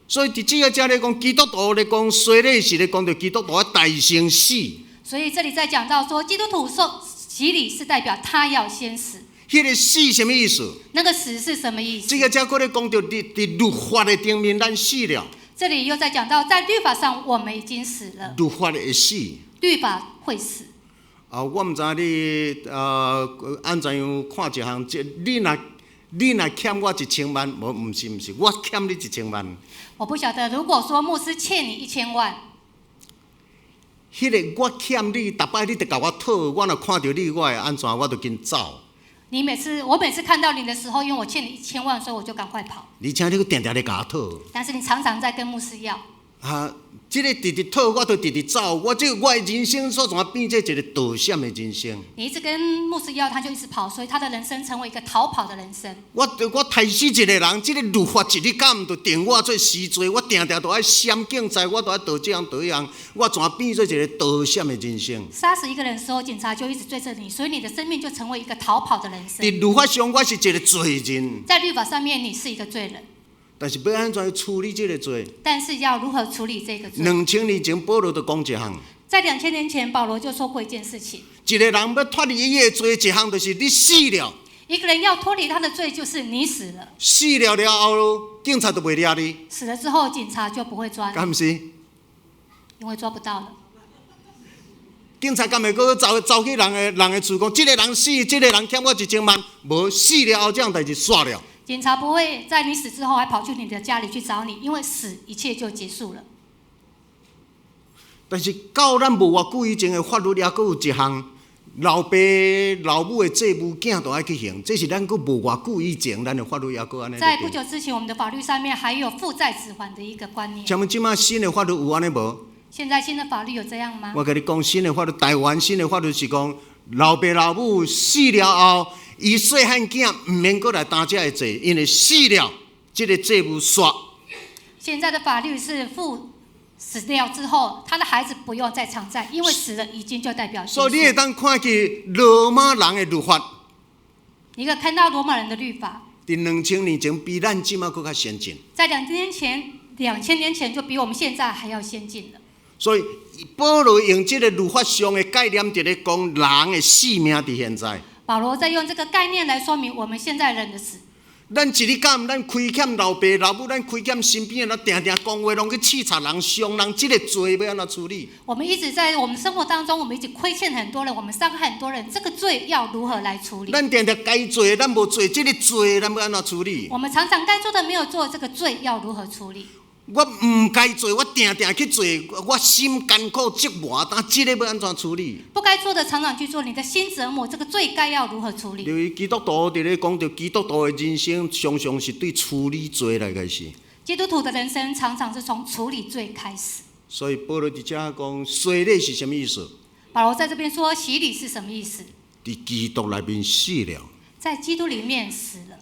所以佇這个遮咧講，基督徒咧講，洗禮是咧講著基督徒愛先死。所以這裡在講到說，基督徒受洗禮是代表他要先死。彼个死啥物意思？那個死是什麼意思？這个遮閣咧講著佇佇律法的頂面，咱死了。這裡又在講到，在律法上我們已經死了。律法會死。律法會死。啊，我毋知你按怎樣看一項，這你若欠我一千萬，無，毋是毋是，我欠你一千萬。我不曉得，如果說牧師欠你一千萬，彼个我欠你，逐擺你著共我討，我若看著你，我會按怎，我就緊走。你每次我每次看到你的時候，因為我欠你一千萬，所以我就趕快跑。而且你閣定定咧共我討。但是你常常在跟牧師要。啊，這个直直討，我就直直走。我這我的人生所怎變做一個逃閃的人生？你一直跟牧師要，他就一直跑，所以他的人生成為一個逃跑的人生。我我刣死一個人，這个律法一日敢毋就定我做死罪？我定定都愛閃警察，我都愛逃這項逃彼項，我怎變做一個逃閃的人生？殺死一個人的時候，警察就一直追着你，所以你的生命就成為一個逃跑的人生。佇律法上，我是一個罪人。在律法上面，你是一個罪人。但是欲按怎處理這個罪？但是要如何處理這個罪？ 2000年前，保羅就講一項。在2000年前，保羅就說過一件事情。一個人欲脫離伊的罪，一項就是你死了。一個人要脫離他的罪，就是你死了。死了了後，警察就袂掠你。死了之後，警察就不會抓你。敢毋是？因為抓不到了。警察敢會閣走走去人的厝，講這个人死，這个人欠我一千萬，無死了後，這項代誌煞了。警察不會在你死之後還跑去你的家裡去找你，因為死一切就結束了。但是到咱無偌久以前的法律，猶閣有一項，老爸老母的債務，囝都愛去還，這是咱閣無偌久以前，咱的法律猶閣按呢。在不久之前，我們的法律上面還有父債子還的一個觀念。請問這馬新的法律有按呢無？現在新的法律有這樣嗎？我共你講，新的法律，台灣新的法律是講，老爸老母死了後，伊細漢囝毋免閣來擔這个債，因為死了，這个債務煞。現在的法律是父死掉之後，他的孩子不用再償債，因為死了已經就代表結束。所以你會當看見羅馬人的律法，你可以看到羅馬人的律法，佇2000年前比咱這馬閣較先進。在2年前，2000年前就比我們現在還要先進了。所以保羅用這個律法上的概念，佇咧講人的死命佇現在。保羅在用這個概念來說明我們現在人的死。咱一日敢咱虧欠老爸老母，咱虧欠身邊的，咱定定講話攏去刺插人、傷人，這個罪欲按怎處理？我們一直在我們生活當中，我們一直虧欠很多人，我們傷害很多人，這個罪要如何來處理？咱定定該做的咱無做，這個罪咱欲按怎處理？我們常常該做的沒有做，這個罪要如何處理？我毋該做，我定定去做，我心艱苦折磨，但這個欲按怎處理？不該做的常常去做，你的心折磨，這個罪該要如何處理？因為基督徒佇咧講著基督徒的人生，常常是對處理罪來開始。基督徒的人生常常是從處理罪開始。所以保羅佇遮講，洗禮是啥物意思？保羅在這邊說洗禮是什麼意思？佇基督內面死了。在基督裡面死了。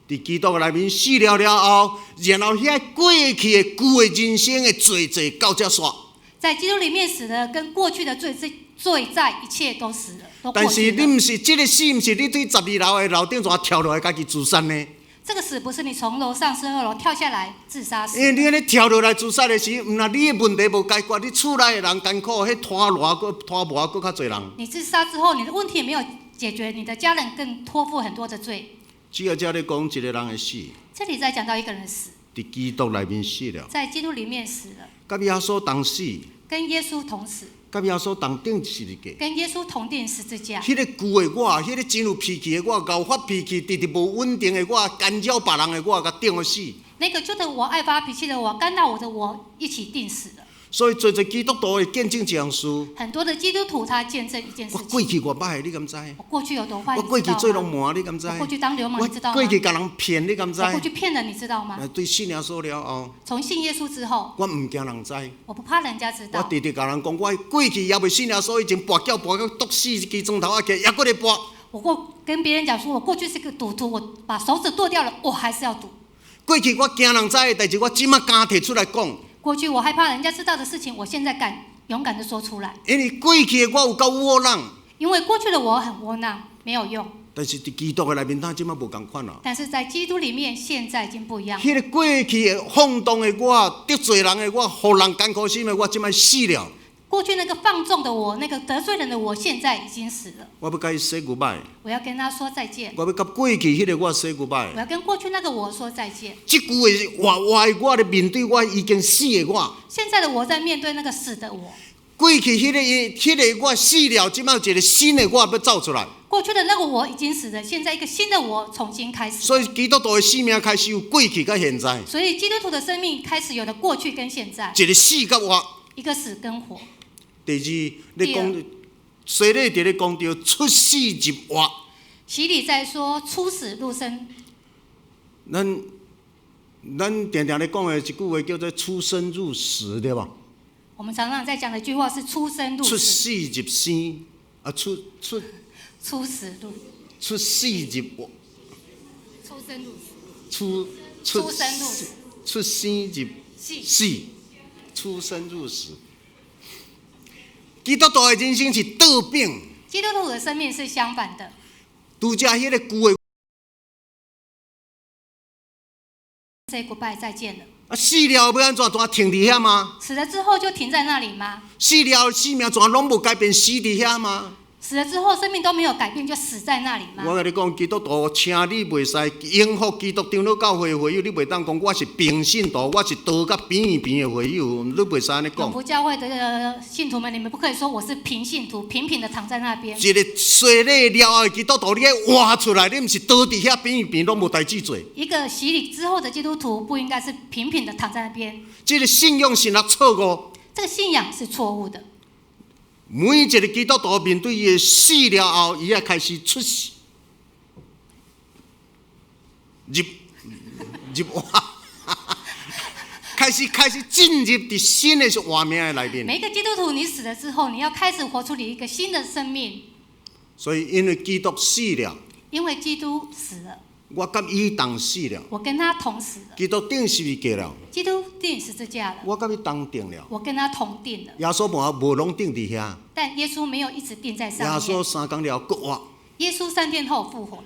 佇基督內面死了了後，然後遐過去的舊的人生的罪債到這煞。在基督裡面死了，跟過去的罪罪債一切都死了，都過但是去了。你毋是這個死，毋是你對12樓的樓頂怎跳落來家己自殺呢？這個死不是你從樓上12樓跳下來自殺死。因為你按呢跳落來自殺的時，毋但你的問題無解決，你厝內的人艱苦，彼拖羅閣拖磨閣較濟人。你自殺之後，你的問題沒有解決，你的家人更托付很多的罪。主要這咧講一個人的死，這裡在講到一個人的死，佇基督內面死了，在基督裡面死了，佮耶穌同死，跟耶穌同死，佮耶穌同釘十字架。跟耶穌同釘十字架。彼個舊的我，彼個真有脾氣的我，𠢕發脾氣、直直無穩定的我，干擾別人的我，共釘予死。那個舊的我，愛發脾氣的我，干擾我的我，一起釘死了。所以，濟濟基督徒會見證一項事。很多的基督徒他見證一件事情。我過去偌歹，你敢知？我過去有多壞？我過去做流氓，你敢知？我過去當流氓，你知道嗎？我過去共人騙，你敢知？我過去騙人，你知道嗎？對信耶穌了後，從信耶穌之後，我毋驚人知。我不怕人家知道。我直直共人講，我過去猶未信耶穌以前，跋筊跋到毒死一支磚頭仔，猶閣咧跋。我過跟別人講說，我過去是個賭徒，我把手指剁掉了，我還是要賭。過去我驚人知的代誌，我這馬敢提出來講。過去我害怕人家知道的事情，我現在敢勇敢的說出來。因為過去的我有夠窩囊。因為過去的我很窩囊，沒有用。但是佇基督的內面，咱這馬無仝款啦。但是在基督裡面，現在已經不一樣。彼個過去的放蕩的我，得罪人的我，予人艱苦心的我，這馬死了。過去那個放縱的我，那個得罪人的我，現在已經死了。我欲共伊 say goodbye。我要跟他說再見。我欲佮過去彼個我 say goodbye。我要跟過去那個我說再見。這句話活活的我咧面對我已經死的我。現在的我在面對那個死的我。過去彼個我死了，這馬有一個新的我欲走出來。過去的那個我已經死了，現在一個新的我重新開始。所以基督徒的生命開始有過去佮現在。所以基督徒的生命開始有了過去跟現在。一個死佮活。一個死跟活。第二，咧講洗禮佇咧講著出死入活。洗禮在說出死入生。咱定定咧講的一句話叫做出生入死，對無？我們常常在講的一句話是出生入死。出死入生，啊出出。出死入。出死入活。出生入死。出出生入死。出生入死。出生入死。基督徒的人生是倒反。基督徒的生命是相反的。拄才彼个舊的。 Say goodbye，再見了。啊，死了欲按怎？怎停佇遐嗎？死了之後就停在那裡嗎？死了生命怎攏無改變，死佇遐嗎？死了之後生命都沒有改變，就死在那裡嗎？我共你講，基督徒，請你袂使永福基督長老教會會友，你袂當講我是平信徒，我是倒甲邊邊的會友，你袂使按呢講。永福教會的信徒們，你們不可以說我是平信徒，平平的躺在那邊。一個洗禮了後的基督徒，你愛活出來，你毋是倒佇遐邊邊攏無代誌做。一個洗禮之後的基督徒，不應該是平平的躺在那邊。這個信仰是若錯誤。這個信仰是錯誤的。每一个基督徒面對伊的死了後，伊愛開始出世入入活，開始進入佇新的活命的內面。每一個基督徒，你死了之後，你要開始活出你一個新的生命。所以因為基督死了，因為基督死了，我佮伊同死了。我跟他同死了。基督釘十字架了，基督釘十字架了，我佮伊同釘了。我跟他同釘了。耶穌無攏釘佇遐，但耶穌沒有一直釘在上耶面。穌3工了復活。耶穌3天後復活了。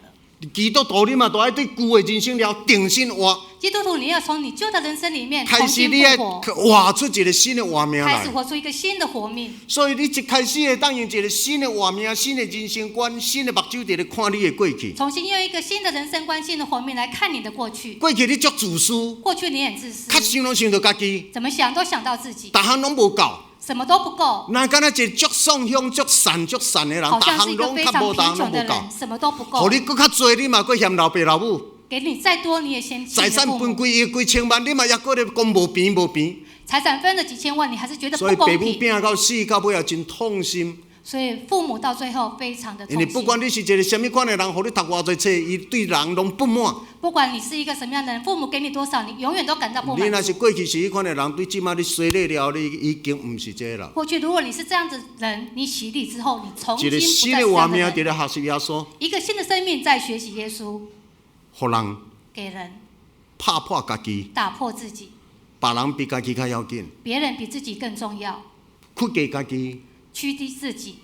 基督徒你嘛都愛對舊的人生了重新活。基督徒，你要從你舊的人生裡面開重新始你愛復活，活出一個新的活命來。開始活出一個新的活命。所以你一開始會當用一個新的活命、新的人生觀、新的目睭佇咧看你的過去。重新用一個新的人生觀、新的活命來看你的過去。過去你足自私，過去你很自私，較想攏想著家己，怎麼想都想到自己，逐項攏無夠。什麼都不夠。若敢若一個足喪鄉、足散、足散的人，好逐像是一個項攏非常較無，逐貧項攏無夠窮的人，。什麼都不夠。予你閣較濟，你嘛閣嫌老爸老母。給你再多，你也嫌棄財你的父母。產分幾億、幾千萬，你嘛猶閣咧講無平無平。財產分了幾千萬，你還是覺得所以不公平。爸母拼到死到尾也真痛心。所以父母到最後非常的痛因為不管心。你是一個啥物款的人，予你讀偌濟冊，伊對人攏不滿。不管你是一個什麼樣的人，父母給你多少，你永遠都感到不你若滿足。是過去是彼款的人，對這馬你洗禮了，你已經毋是這個了。過去如果你是這樣子人，你洗禮之後，你重一個新不新再是這的活命，樣的人。佇咧學習耶穌，一個新的生命在學習耶穌，予人給人拍破家己，打破自己，別人比家己較要緊，別人比自己更重要，屈低家己，屈低自己，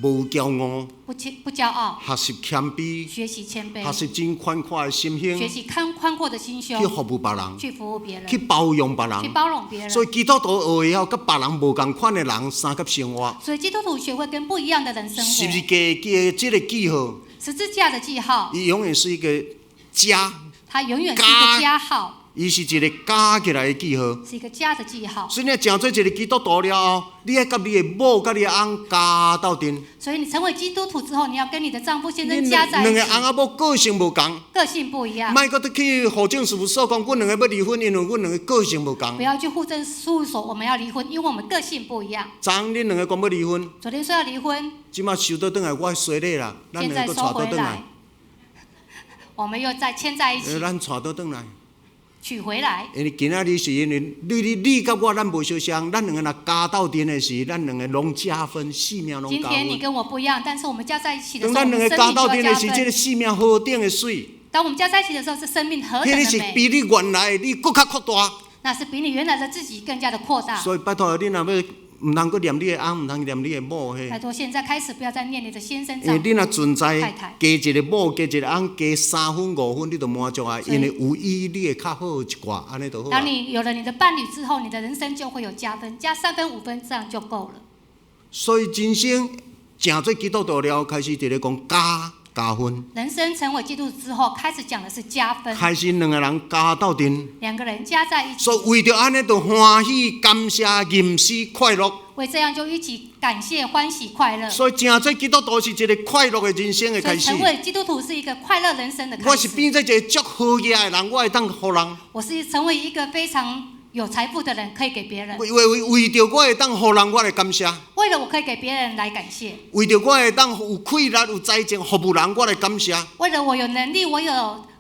無驕傲，不驕傲，學習謙卑，學習謙卑，學習真寬闊的心胸，學習寬闊的心胸去服務別人，去服務別人，去包容別去人。包容別人。所以基督徒學會曉佮別人無仝款的人相佮生活。所以基督徒學會跟不一樣的人生十字活。架的這個記號，十字架的記號，伊永遠是一個加，它永遠是一個加號，伊是一個加起來的記號。是一個加的記號。所以你成做一個基督徒了後，你愛佮你的某佮你的翁加鬥陣。所以你成為基督徒之後，你要跟你的丈夫先恁生加在兩一起。個翁仔某個性無仝，個性不一樣。莫閣去戶政事務所講，阮兩個欲離婚，因為阮兩個個性無仝。不要去戶政事務所，我們要離婚，因為我們個性不一樣。昨昏恁兩個講欲離婚，昨天說要離婚，這馬收倒轉來，我洗禮啦，咱現兩個閣在收回娶倒轉來來。，我們又再牽在一起，咱娶倒轉來。娶回來。因為今仔日是因為你佮我咱無相像，咱兩個若加鬥陣的時，咱兩個攏加分，生命攏加今天你分。跟我不一樣，但是我們加在一起的時候，當咱我兩個加們生命就鬥陣的時，要加分。這個生命何等的媠，當我們加在一起的時候，是生命何彼個等的美，是比你原來的你閣較擴大。那是比你原來的自己更加的擴大。所以拜託你若欲毋通閣念你的翁，毋通念你的某彼。拜託，現在開始不要再念你的先生因為丈夫你若存在太太加一個某，加一個翁，加3分5分，你就滿足啊。所以因為有伊，你會較好一寡，按呢就好啊。當你有了你的伴侶之後，你的人生就會有加分，加3分5分，這樣就夠了。所以人生成做基督徒了，開始佇咧講加分，人生成為基督徒之後，開始講的是加分，開始兩個人加鬥陣。兩個人加在一起，所以為著按呢，就歡喜、感謝、吟詩、快樂。為這樣就一起感謝、歡喜、快樂。所以成做基督徒是一個快樂的人生的所以開始。成為基督徒是一個快樂人生的我是開始。變做一個足好額的人，我會當予人。我是成為一個非常有財富的人，可以給別人。為為為著我會當予人，我來感謝；為了我可以給別人來感謝，為著我會當有氣力、有才情服務人，我來感謝。為了我有能力，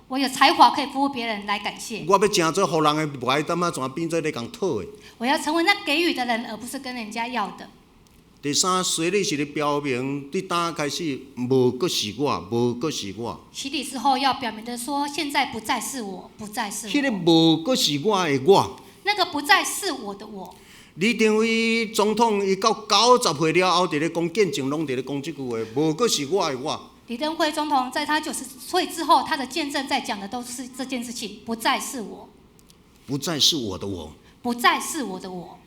我有才華可以服務別人來感謝。我欲成做予人的，無愛淡仔怎變做咧共討的。我要成為那給予的人，而不是跟人家要的。第三，洗禮是咧表明，對當開始無閣是我，無閣是我。洗禮之後要表明的說，現在不再是我，不再是彼個我，無閣是我的我。那個不再是我的我。李登輝總統伊到90歲了後，佇咧講見證，攏佇咧講這句話，無閣是我的我。李登輝總統在他90歲之後，他的見證在講的都是這件事情，不再是我，不再是我的我。不再是我的我，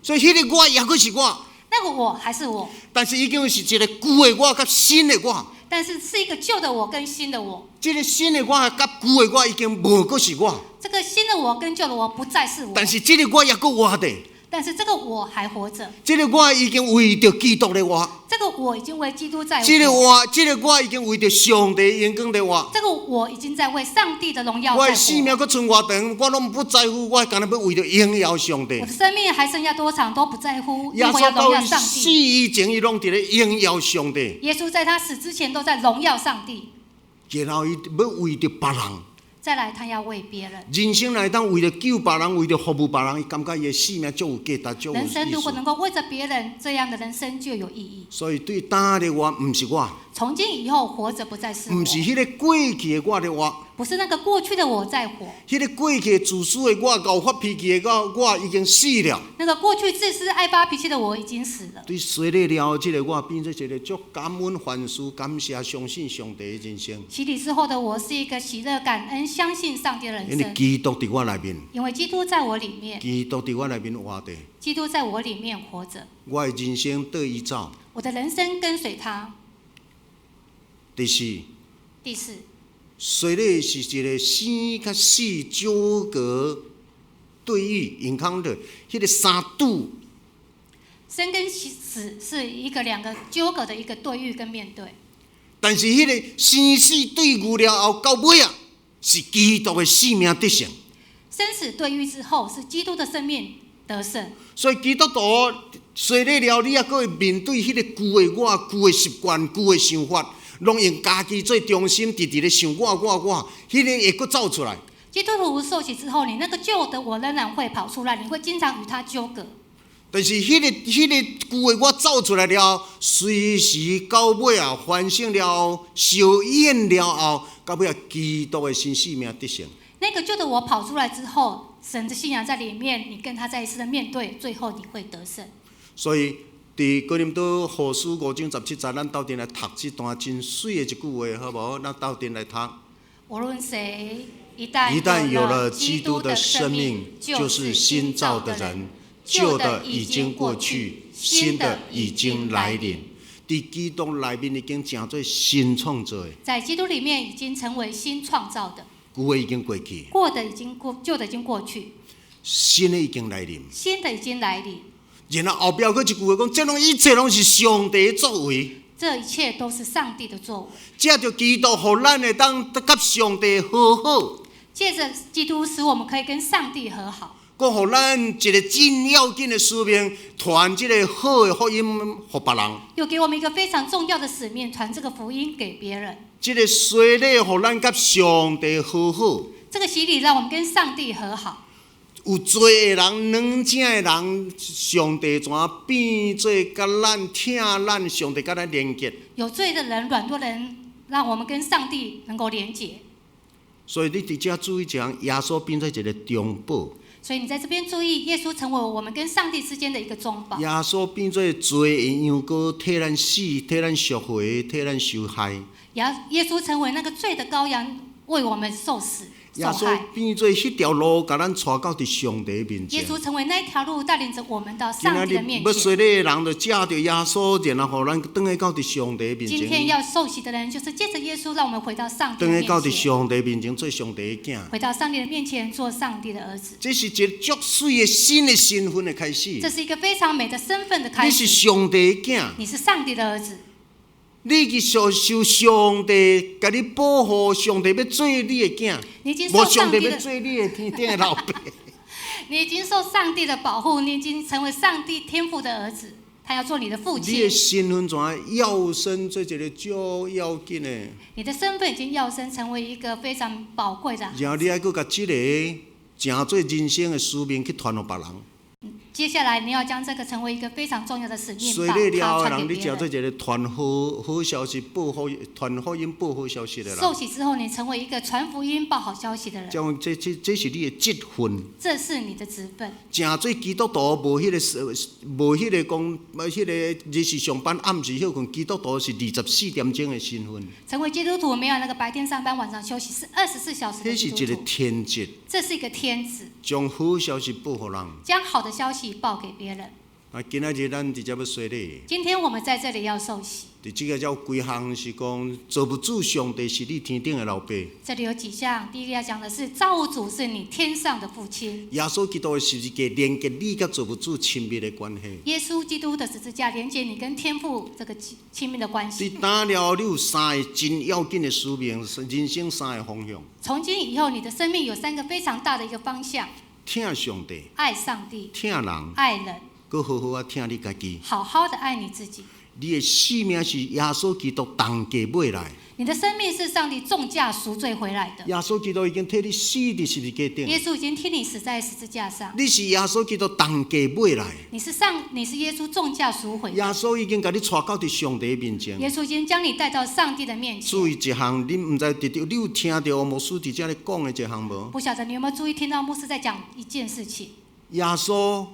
所以彼個我猶閣是我，那個我還是我，但是已經是一個舊的我佮新的我。但是是一個舊的我跟新的我。這個新的我佮舊的我已經無閣是我，這個新的我跟舊的我不再是我，但是這個我猶閣活著。但是這個我還活着，這個我已經為著基督咧活。這這個我已經為基督在活。這個我，這個我已經為著上帝榮光在活。這個我已經在為上帝的榮耀我的在活。性命閣賰偌長，我攏不在乎，我干焦欲為著榮耀上帝我的。生命還剩下多長都不在乎，因耶為我要穌到榮耀上死帝。以前，伊攏佇咧榮耀上帝。耶穌在他死之前都在榮耀上帝。然後伊欲為著別人，再來，他要為別人。人生來當為著救別人，為著服務別人，伊感覺伊的生命足有價值，足有人生意思。如果能夠為着別人，這樣的人生就有意義。所以對今日我毋是我，從今以後，活着不再是我，毋是彼个過去的我咧活，不是那個過去的我在活，彼个過去的自私的我、𠢕發脾氣的我，我已經死了。那個過去自私愛發脾氣的我已經死了。對洗禮了後，這个我變做一個足感恩、凡事感謝、相信上帝的人生。洗禮之後的我是一個喜樂、感恩、相信上帝的人因為生，基督佇我內面，因為基督在我裡面，基督佇我內面活著，基督在我裡面活着，我的人生綴伊走。我的人生跟隨他。第四，第四，洗禮是一个生佮死糾葛對遇 encounter，彼个三拄。生跟死是一個兩個糾葛的一個對遇跟面對。但是彼个生死對遇了後，到尾啊，是基督的生命得勝。生死對遇之後，是基督的生命得勝。所以基督徒洗禮了，你猶閣會面對彼个舊的我、舊的習慣、舊的想法，攏用家己做中心，直直咧想我、我、我，彼个會閣走出來。基督徒受洗之後，你那個舊的我仍然會跑出來，你會經常與他糾葛。但是彼个舊的我走出來了後，隨時到尾啊，反省了後，相驗了後，到尾啊，基督的新生命得勝。那個舊的我跑出來之後，神的信仰在裡面，你跟他再一次的面對，最後你會得勝。所以，佇哥林多後書5章17節，咱鬥陣來讀這段真媠的一句話，好無？咱鬥陣來讀。無論誰一旦一旦有了基督的生命，就是新造的人，舊的已經過去，新的已經來臨。佇基督內面已經成做新創造的，在基督裡面已經成為新創造的，舊的已經過去，過的已經過，舊的已經過去，新的已經來臨。新的已經來臨。然後後壁閣一句話講，這攏一切攏是上帝的作為。這一切都是上帝的作為。藉著基督，予咱會當佮上帝和好。借着基督，使我們可以跟上帝和好。閣予咱一个真要緊的使命，傳這个好的福音予別人。又給我們一個非常重要的使命，傳這個福音給別人。這个洗禮予咱佮上帝和好。這個洗禮讓我們跟上帝和好。有罪的人、軟正的人，上帝怎變做佮咱疼咱？上帝佮咱連結。有罪的人、軟弱的人，讓我們跟上帝能夠連結。所以你佇遮注意一項，耶穌變做一个中保。所以你在這邊注意，耶穌成為我們跟上帝之間的一個中保。耶穌變做罪的羊羔，替咱死，替咱贖回，替咱受害。耶穌成為那個罪的羔羊，為我們受死。耶穌變做彼條路，共咱帶到佇上帝面前。耶穌成為那條路，帶領着我們到上帝的面前。欲洗禮的人，就藉著耶穌，然後予咱轉去到佇上帝面前。今天要受洗的人，就是借着耶穌，讓我們回到上帝面前。轉去到佇上帝面前，做上帝的囝。回到上帝的面前，做上帝的兒子。這是一个足媠的新的身份的開始。這是一個非常美的身份的開始。你是上帝的囝。你是上帝的兒子。你去受受上帝共你保護，上帝欲做你的囝，無上帝欲做你的天頂的老爸。你已經受上帝的保護，你已經成為上帝天父的兒子，他要做你的父親。你的身份怎躍升做一个足要緊的？你的身份已經躍升成為一個非常寶貴的。然後你愛閣共這个成做人生的使命去傳予別人。接下來你要將這個成為一個非常重要的使命，洗禮了的人，你成做一个傳好好消息、報好傳福音、報好消息的人。受洗之後，你成為一個傳福音、報好消息的人。這這這是你的職分。這是你的職分。成做基督徒無彼个無彼个講，彼个日時上班、暗時歇睏，基督徒是24點鐘的身份。成為基督徒沒有那個白天上班、晚上休息，是24小時的基督徒。這是一個天職。這是一個天職。將好消息報予人。將好的消息報給別人。啊，今仔日咱佇遮欲洗禮。今天我們在這裡要受洗。佇這個有幾項是講造物主上帝是你天頂的老爸。這裡有幾項，第一個要講的是造物主是你天上的父親。耶穌基督的十字架連結你佮造物主親密的關係。耶穌基督的十字架連接你跟天父這個親密的關係。自今了後，你有三个真要緊的使命，人生三个方向。從今以後，你的生命有三個非常大的一個方向：疼上帝，愛上帝，疼人，愛人，閣好好仔疼你家己。好好的愛你自己。你的生命是耶穌基督重價買來。你的生命是上帝重價贖罪回來的。耶穌基督已經替你死佇十字架頂。耶穌已經替你死在十字架上。你是耶穌基督重價買來。你是耶穌重價贖回。耶穌已經共你帶到佇上帝面前。耶穌已經將你帶到上帝的面前。注意一項，你毋知佇你有聽著牧師佇遮咧講的一項無？不曉得你有沒有注意聽到牧師在講一件事情？耶穌。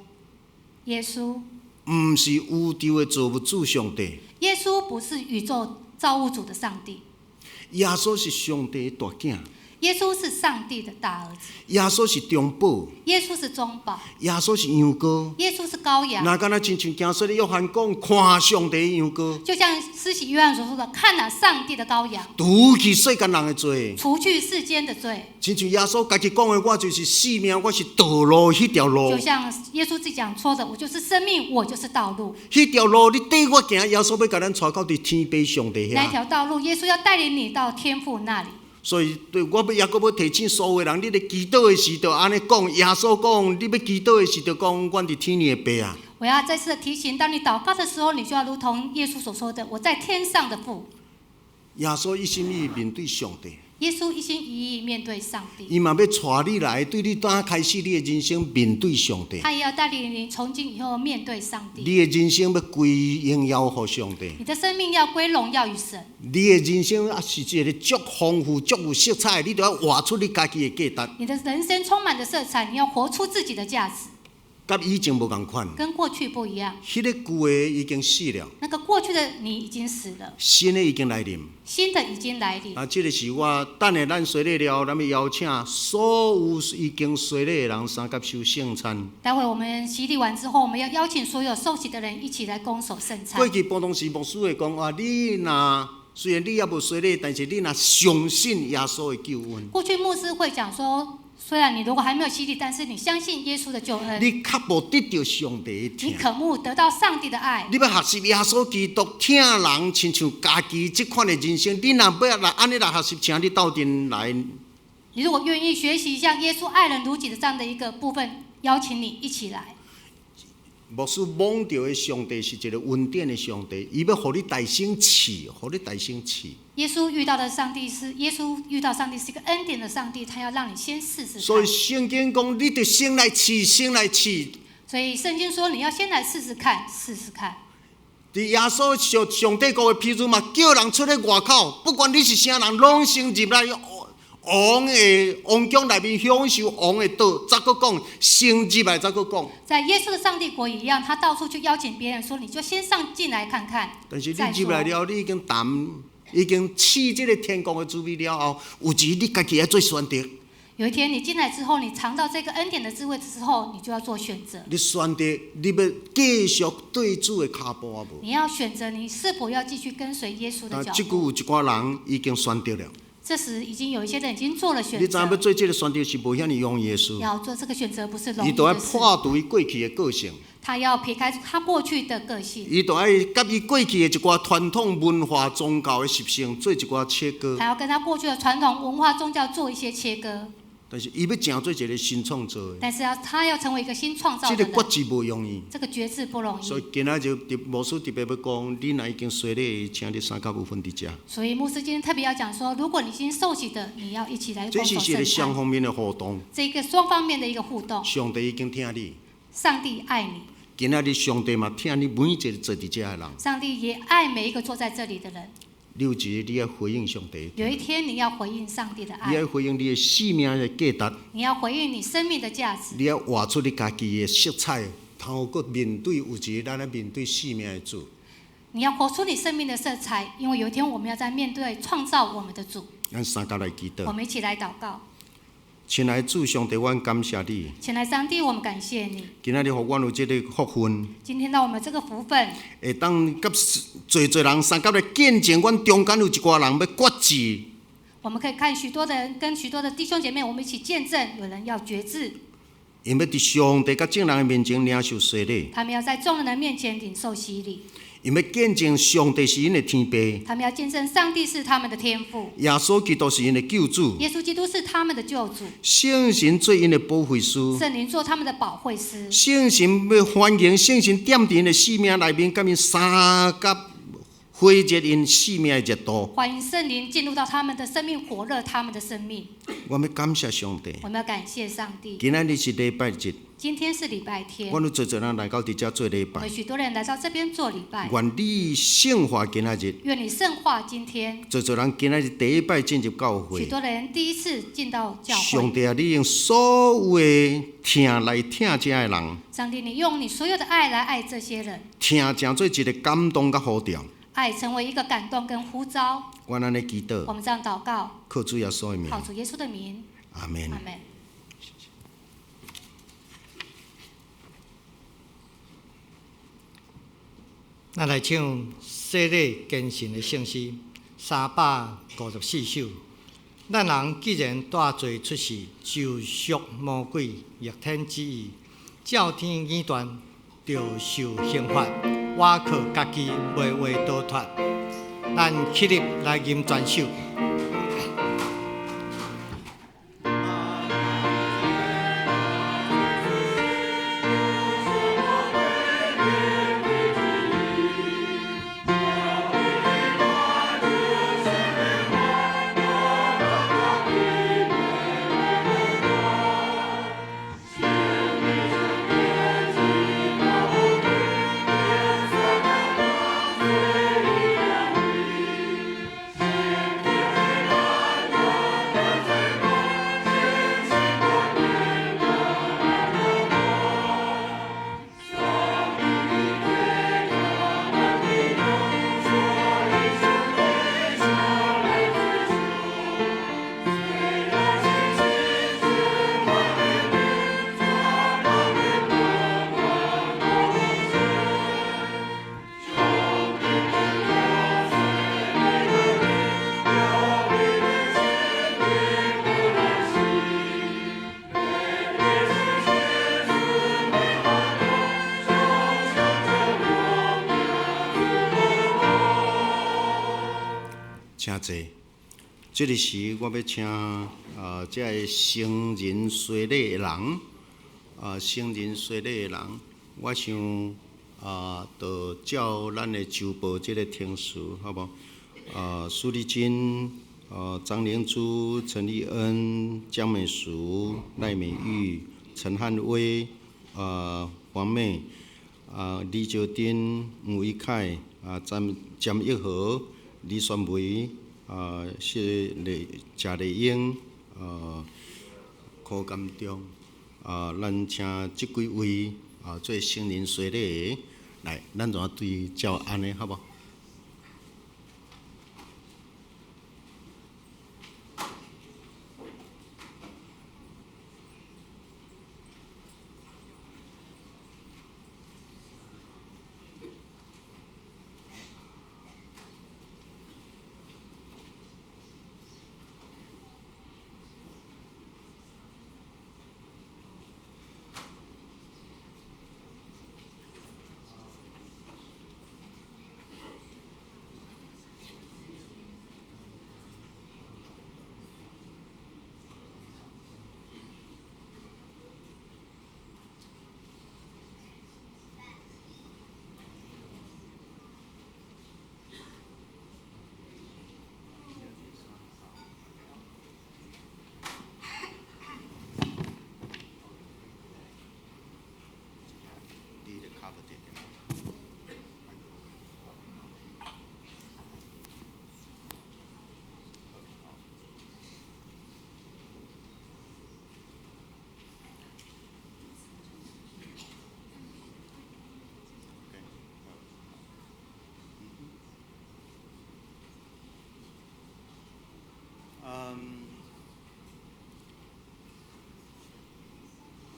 耶穌。毋是宇宙的造物主上帝。耶穌不是宇宙造物主的上帝。耶穌是上帝的大囝。耶穌是上帝的大兒子。耶穌是中保。耶穌是中保。耶穌是羊羔。耶穌是羔羊。若敢若親像行洗禮約翰講，看上帝的羊羔。就像施洗約翰所說的，看哪上帝的羔羊。除去世間人的罪。除去世間的罪。親像耶穌家己講的，我就是生命，我是道路，彼條路。就像耶穌自己講說的，我就是生命，我就是道路。彼條路你綴我行，耶穌欲共咱帶到佇天父上帝遐。那條道路，耶穌要帶領你到天父那裡。所以，對我欲猶閣欲提醒所有的人，你咧祈禱的時，就按呢講。耶穌講，你欲祈禱的時，就講，阮佇天的爸啊。我要再次的提醒，當你禱告的時候，你就要如同耶穌所說的：“我在天上的父。” 耶穌一心一意面對上帝。耶穌一心一意面對上帝。伊嘛欲帶你來，對你當開始你的人生面對上帝。他也要帶領你從今以後面對上帝。你的人生欲歸榮耀予上帝。你的生命要歸榮耀於神。你的人生啊是一個足豐富、足有色彩，你著愛活出你家己的價值。你的人生充滿着色彩，你要活出自己的價值。佮以前無仝款。跟過去不一樣。彼个舊的已經死了。那個過去的你已經死了。新的已經來臨。新的已經來臨。啊，這个是我等下咱洗禮了，咱欲邀請所有已經洗禮的人相佮守聖餐。待會我們洗禮完之後，我們要邀請所有受洗的人一起來公守聖餐。過去平常時牧師會講啊，你若雖然你猶無洗禮，但是你若相信耶穌的救恩。過去牧師會講說，雖然你如果還沒有洗禮，但是你相信耶穌的救恩。你渴慕得著上帝的疼。你渴慕得到上帝的愛。你欲學習耶穌基督疼人，親像家己這款的人生，你若欲來按呢來學習，請你鬥陣來。你如果願意學習像耶穌愛人如己的這樣的一個部分，邀請你一起來。牧師摸著的上帝是一个恩典的上帝，伊欲予你大先試，予你大先試。耶穌遇到的上帝是耶穌遇到上帝是一個恩典的上帝，他要讓你先試試。所以聖經講，你得先來試，先來試。所以聖經說，你要先來試試看，試試看。佇耶穌上上帝國的譬喻嘛，叫人出去外口，不管你是啥人，攏先入來王的王宮內面享受王的桌，才閣講，先入來才閣講。在耶穌的上帝國一樣，他到處去邀請別人，說你就先上進來看看。但是你入來了，你已經談，已經試這个天國的滋味了後，有一日你家己愛做選擇。有一天你進來之後，你嘗到這個恩典的滋味之後，你就要做選擇。你選擇你欲繼續綴主的跤步啊無？你要選擇你是否要繼續跟隨耶穌的腳步。這久有一寡人已經選擇了。這時已經有一些人已經做了選擇。你知影欲做這个選擇是無遐爾容易的事。要做這個選擇不是容易的事。伊著愛破除伊過去的個性。他要撇開他過去的個性。伊著愛佮伊過去的一寡傳統文化、宗教的習性做一寡切割。他要跟他過去的傳統文化、宗教做一些切割。但是伊欲成做一个新創造的。但是要他要成為一個新創造的人。這个決志無容易。這個決志不容易。所以今仔日牧師特別欲講，你若已經洗禮，請你相佮有份佇遮。所以牧師今天特別要講說，如果你已經受洗的，你要一起來。這是一個雙方面的互動。這個雙方面的一個互動。上帝已經疼你。上帝愛你。今仔日上帝嘛疼你每一个坐佇遮的人。上帝也愛每一個坐在這裡的人。你有一日你愛回應上帝。有一天你要回應上帝的愛。你愛回應你的生命的價值。你要回應你生命的價值。你愛活出你家己的色彩，然後閣面對有一日咱愛面對生命的主。你要活出你生命的色彩，因為有一天我們要再面對創造我們的主。咱相佮來祈禱。我們一起來禱告。親愛的主上帝，阮感謝你。親愛上帝，我們感謝你。今仔日予阮有這个福分，今天讓我們這個福分，會當佮濟濟人相佮來見證，阮中間有一寡人欲決志。我們可以看許多的人跟許多的弟兄姐妹，我們一起見證，有人要決志。𪜶欲佇上帝佮眾人的面前領受洗禮。他們要在眾人的面前領受洗禮。𪜶欲見證上帝是𪜶的天父。他們要見證上帝是他們的天父。耶穌基督是𪜶的救主。耶穌基督是他們的救主。聖神做𪜶的保惠師。聖靈做他們的保惠師。聖神欲歡迎聖神踮佇𪜶的生命內面，佮𪜶相佮火熱𪜶生命的熱度。歡迎聖靈進入到他們的生命，火熱他們的生命。我欲感謝上帝。我們要感謝上帝。今仔日是禮拜日。今天是禮拜天。阮有濟濟人來到佇遮做禮拜。有許多人來到這邊做禮拜。願你聖化今仔日。願你聖化今天。濟濟人今仔日第一擺進入教會。許多人第一次進到教會。上帝啊，你用所有的疼來疼這的人。上帝，你用你所有的愛來愛這些人。疼成做一个感動佮呼召。愛成為一個感動跟呼召。阮按呢祈禱。我們這樣禱告。靠主耶穌的名。靠主耶穌的名。阿門。阿門。咱來唱洗禮堅信的聖詩354首。咱人既然帶罪出世，就屬魔鬼逆天旨意，照天語斷，著受刑罰。倚靠家己袂話逃脫，咱起立來吟全首。請坐。這个時，我欲請啊，這个成人洗禮的人，啊，成人洗禮的人，我想啊，就照咱的周報這个程序，好無？啊，蘇麗金、啊，張靈珠、陳麗恩、江美淑、賴美玉、陳漢威、啊，黃妹、啊，李少丁、吳一凱、啊，詹詹玉和、李宣梅。啊，謝麗謝麗英，啊，柯甘中，啊，咱請這幾位啊做成人洗禮的來，咱就對照按呢，好無？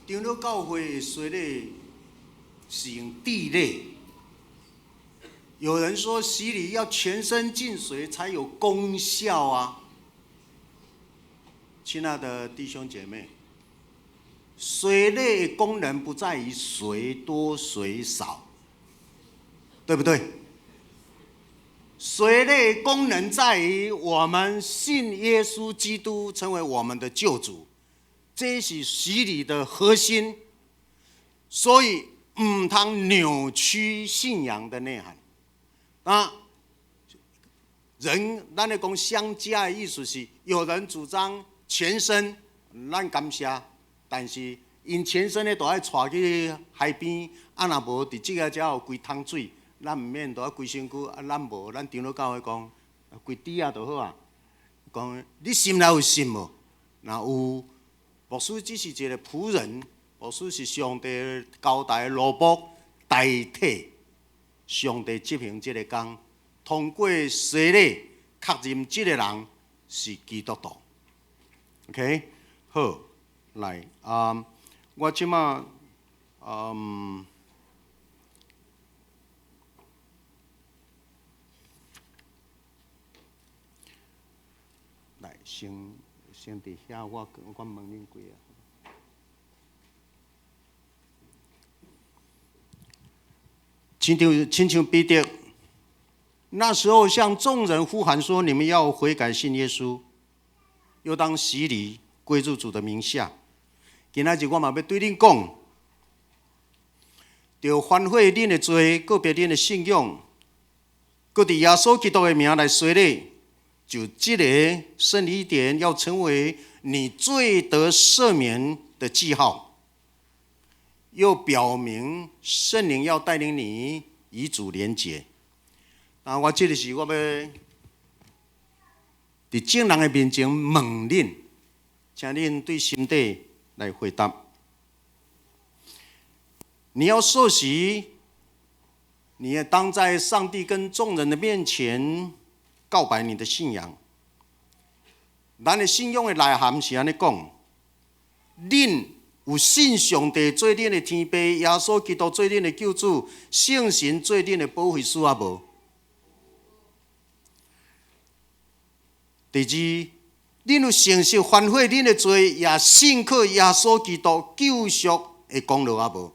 長老教會的洗禮是用滴禮。有人說洗禮要全身浸水才有功效啊！親愛的弟兄姐妹，洗禮的功能不在於水多水少，對不對？洗禮的功能在於我們信耶穌基督成為我們的救主，這是洗禮的核心。所以毋通扭曲信仰的內涵。啊，人咱咧講相加的意思是，有人主張全身，咱感謝，但是𪜶全身咧都愛帶去海邊，啊若無佇這个遮有規桶水，咱毋免都愛規身軀，啊咱無，咱長老教會講規滴仔就好啊。講你心內有信無？若有，牧師只是一个僕人，牧師是上帝交代的奴僕，代替上帝執行這个工，通過洗禮確認這个人是基督徒。OK，好，來啊，我這馬來先佇遐，我問恁幾个。親像彼得那時候向眾人呼喊說：你們要悔改，信耶穌，又當洗禮歸入主的名下。今仔日我嘛欲對恁講，著反悔恁的罪，告別恁的信仰，閣佇耶穌基督的名來洗禮，就這個聖禮典要成為你罪得赦免的記號。又表明聖靈要帶領你與主連結。啊，我這个時我欲佇眾人的面前問恁，請恁對心底來回答。你要受洗，你也當在上帝跟眾人的面前告白你的信仰。咱的信仰的內涵是按呢講，恁有信上帝做恁的天父，耶穌基督做恁的救主，聖神做恁的保惠師啊無？第二，恁有誠實反悔恁的罪，也信靠耶穌基督救贖的功勞啊無？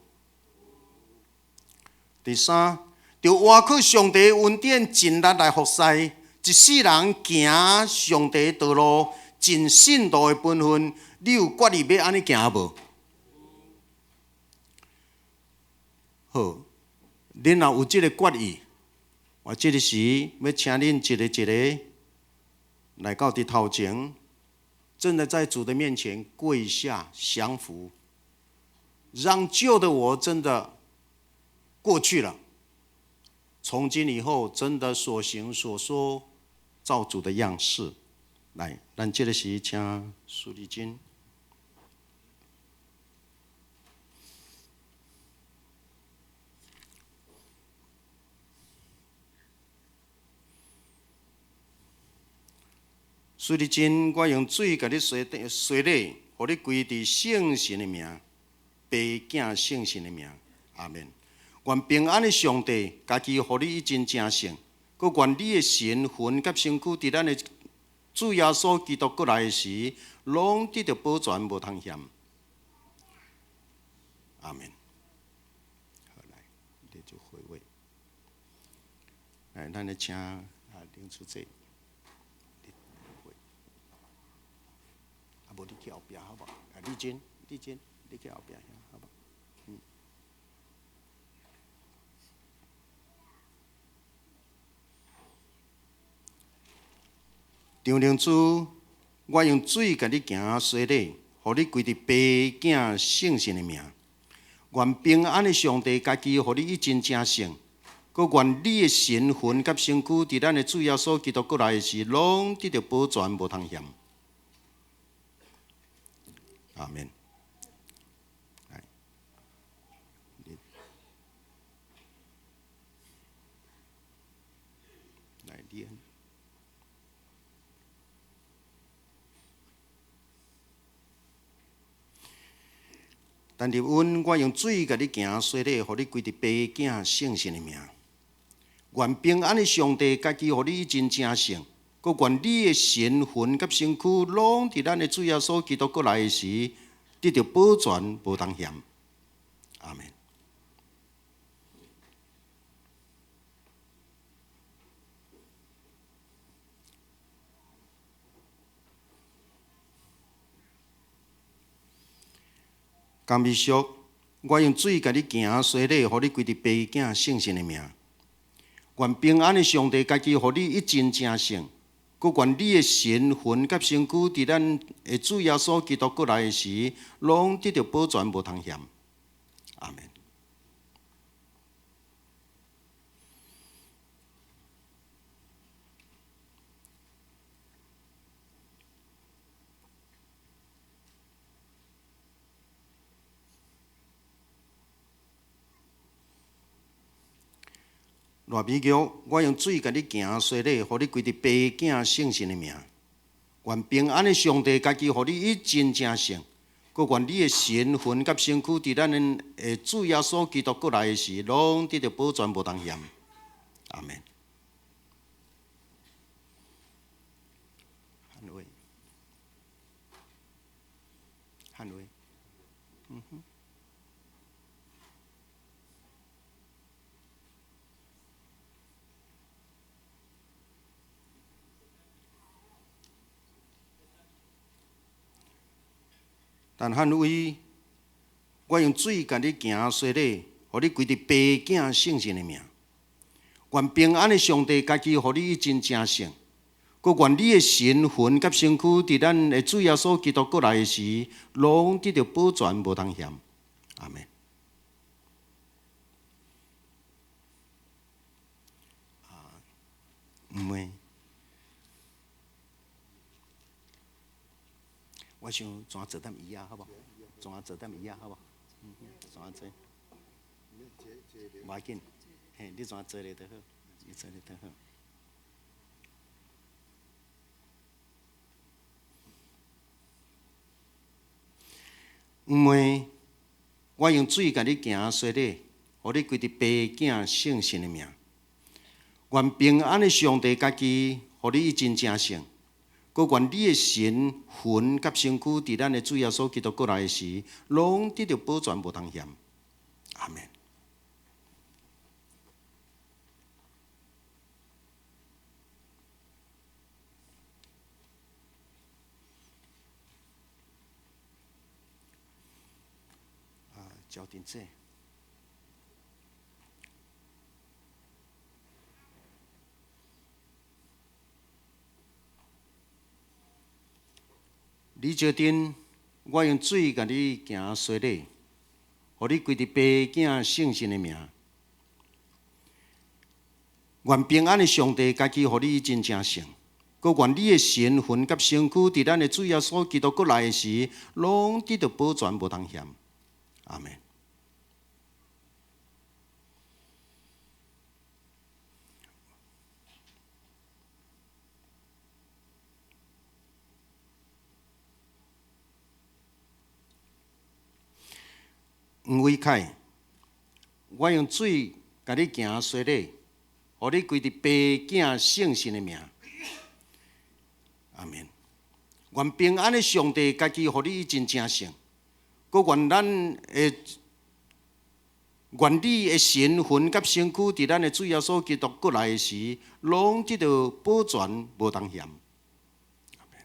第三，著倚靠上帝恩典，盡力來服侍，一世人行上帝道路，盡信徒的本分，你有決意欲按呢行無？好，恁若有這个決意，我這个時欲請恁一个一个來到佇頭前，真的在主的面前跪下降服，讓舊的我真的過去了，從今以後真的所行所說照主的樣式。來，咱這个時請蘇麗金。蘇麗金，我用水共你洗洗禮，予你歸佇聖神的名，爸囝聖神的名，阿們。願平安的上帝，家己予你以真成聖，閣願你的神魂佮身軀，佇咱的主耶穌基督閣來的時，攏得著保全，無通嫌。阿們。好，來，你就回位。來，咱來請啊林主席。啊，無你去後壁好無？啊，麗珍，麗珍，你去後壁遐好無？嗯。張靈珠，我用水共你行洗禮，予你歸佇爸囝聖神的名。願平安的上帝家己予你以真成聖，閣願你的神魂佮身軀，佇咱的主耶穌基督閣來的時，攏得著保全，無通嫌。阿們。來，來，練。陳立恩，我用水共你行洗禮，予你歸佇父子聖神的名。願平安的上帝家己予你真成聖，閣願你的神魂佮身軀，攏佇咱的主耶穌基督閣來的時，得著保全，無通嫌。阿門。江美淑，我用水共你行洗禮，予你歸佇父子聖神的名。願平安的上帝家己予你一真成聖，閣願你的神魂佮身軀，佇咱的主耶穌基督閣來的時，攏得著保全，無通嫌。阿門。賴美玉，我用水共你行洗禮，予你歸佇父子聖神的名。願平安的上帝家己予你一真成聖，閣願你的神魂佮身軀，佇咱的主耶穌基督閣來的時，攏得著保全，無通嫌。阿門。漢威，漢威，嗯哼。陳漢威，我用水共你行洗禮，予你歸佇父子聖神的名。願平安的上帝家己予你真成聖，閣願你的神魂佮身軀，佇咱的主耶穌基督閣來的時，攏得著保全，無通嫌。阿門。啊，毋會。我想怎做點椅仔，好無？怎做點椅仔，好無？怎做？無要緊，嘿，你怎做咧就好，你做咧就好。毋妹，我用水共你行洗禮，予你歸佇父子聖神的名。願平安的上帝家己，予你真成聖。閣願你的神魂佮身軀，佇咱的主耶穌基督閣來的時，攏得著保全，無通嫌。阿門。啊，焦點這。李少珍，我用水共你行洗禮，予你歸佇父子聖神的名。願平安的上帝家己予你真成聖，閣願你的神魂佮身軀，佇咱的主耶穌基督閣來的時，攏得著保全，無通嫌。阿門。黃偉凱，我用水共你行洗禮，予你歸佇父子聖神的名。阿門。願平安的上帝家己予你真成聖，閣願咱的願你的神魂佮身軀，佇咱的主耶穌基督閣來的時，攏得著保全，無通嫌。阿門。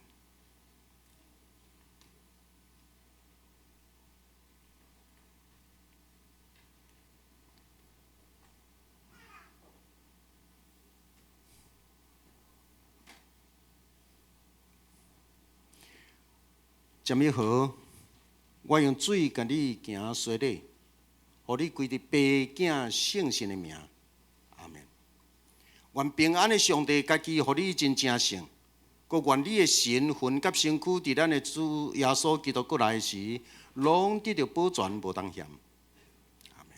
詹美和，我用水共你行洗禮，予你歸佇父子聖神的名。阿門。願平安的上帝家己予你真成聖，閣願你的神魂佮身軀，佇咱的主耶穌基督閣來的時，攏得著保全，無通嫌。阿門。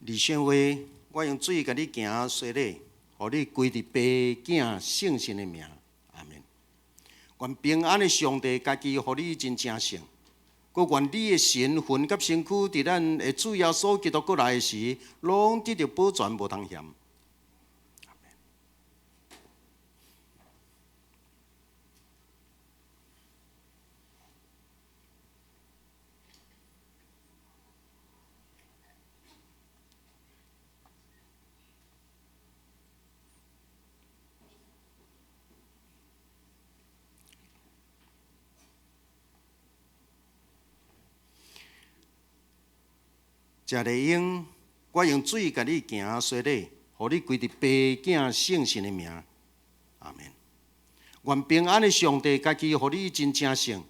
李炫威，我用水共你行洗禮，予你歸佇爸囝聖神的名，阿門。願平安的上帝家己予你真成聖，閣願你的神魂佮身軀，佇咱的主耶穌基督閣來的時，攏得著保全，無通嫌。阿門。謝麗英，我用水共你行洗禮，予你歸佇爸囝聖神的名，阿門。願平安的上帝家己予你真成聖，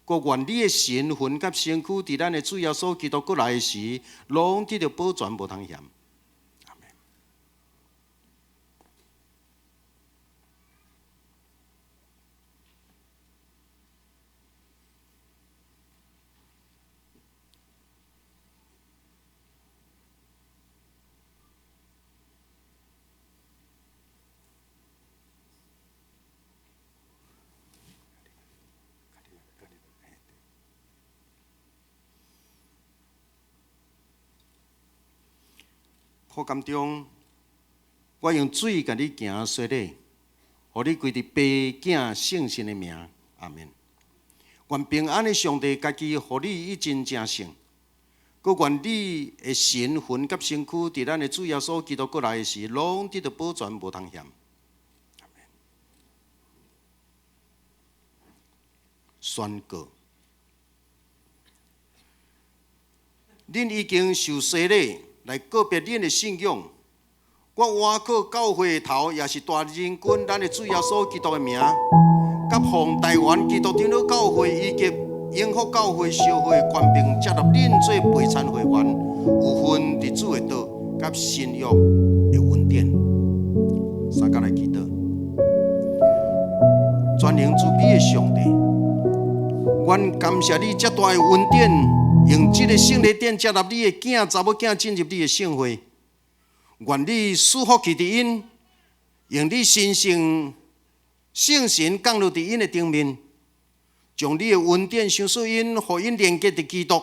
閣願你的神魂佮身軀，佇咱的主耶穌基督閣來的時，攏得著保全，無通嫌。阿門。苦甘中，我用水共你行洗禮，予你歸佇爸囝聖神的名，阿門。願平安的上帝家己予你以真成聖，閣願你的神魂佮身軀，佇咱的主耶穌基督閣來的時，攏得著保全，無通嫌。阿門。宣告。恁已經受洗禮來告別恁的信仰。我倚靠教會的頭，也是大仁君咱的主耶穌基督的名，佮奉台灣基督長老教會以及永福教會修會的權柄，接納恁做陪餐會員，有份佇主的道佮新約的恩典。三甲來祈禱，全能慈悲的上帝，阮感謝你這大的恩典，用這個聖禮典接納你的囝查某囝進入你的聖會。願你賜福氣佇𪜶，用你神聖聖神降落佇𪜶的頂面，將你的恩典賞賜𪜶，予𪜶連結佇基督，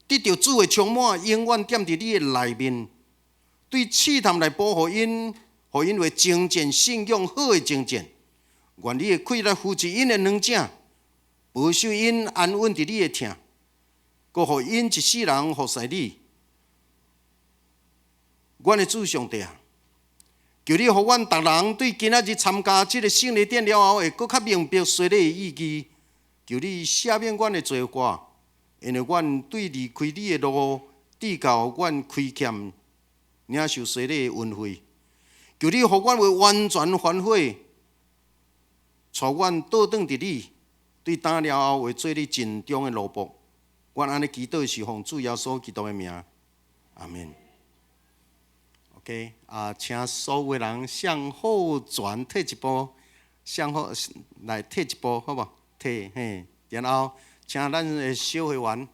得著主的充滿，永遠踮佇你的內面。對試探來保護𪜶，予𪜶會征戰信仰好的征戰。願你的氣力扶持𪜶的兩掌，保守𪜶安穩佇你的疼，閣予𪜶一世人服侍你。阮的主上帝啊，求你予阮逐人對今仔日參加這个聖禮典了後，會閣較明白洗禮的意義。求你赦免阮的罪過，因為阮對離開你的路，至到阮虧欠領受洗禮的恩惠。求你予阮會完全反悔，帶阮倒轉佇你，對今了後會做你盡忠的奴僕。阮按呢祈禱是奉主耶穌基督的名，阿門。OK，啊，請所有人向後轉退一步，向後來退一步，好無？退嘿，然後請咱的小會員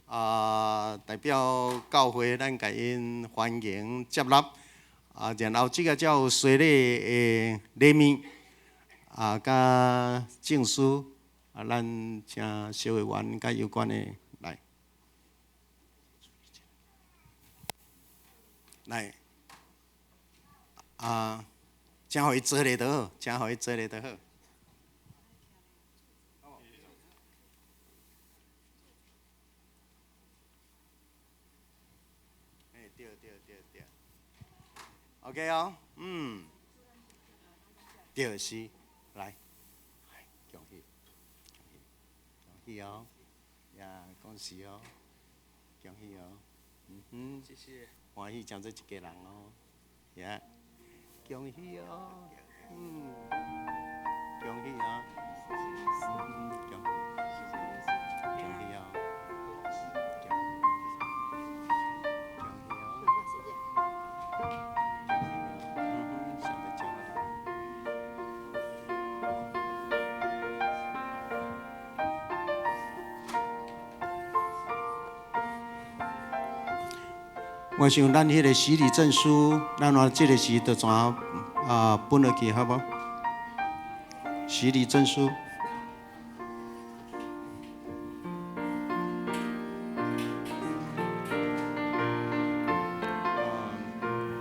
啊，代表教會，咱共𪜶歡迎接納啊，然後這个才有洗禮的禮物啊，佮證書啊，咱請小會員佮有關的來來。啊，請予伊坐咧就好，請予伊坐咧就好。欸，對對對對，OK 哦，嗯，對是，來，恭喜，恭喜哦，呀，恭喜哦，恭喜哦，嗯哼，謝謝，歡喜成做一家人哦，呀。恭喜哦，嗯，恭喜哦，嗯，恭恭喜哦，恭恭喜哦，嗯哼，上帝祝福你。我想咱彼个洗禮證書，咱按這个時就怎啊分落去，好無？洗禮證書。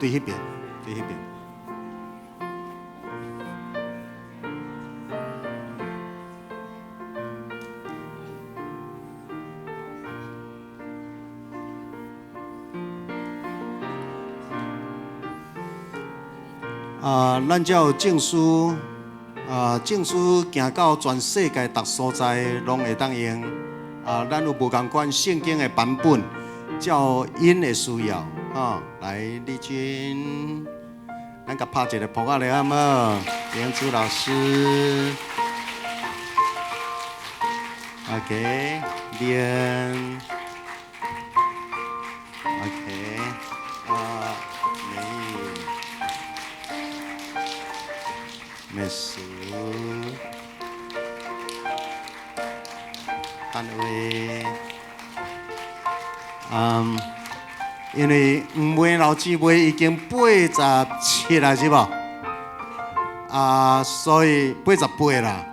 對彼邊，對彼邊。啊，咱遮有證書，啊，證書行到全世界逐所在攏會當用。啊，咱有無仝款聖經的版本，照𪜶的需要，吼，來，麗君，咱共拍一个噗仔咧，好無？英珠老師，OK，練，OK，啊，美。美淑，單位，嗯，因為黃梅老姊妹已經87啦，是無？啊，所以88啦，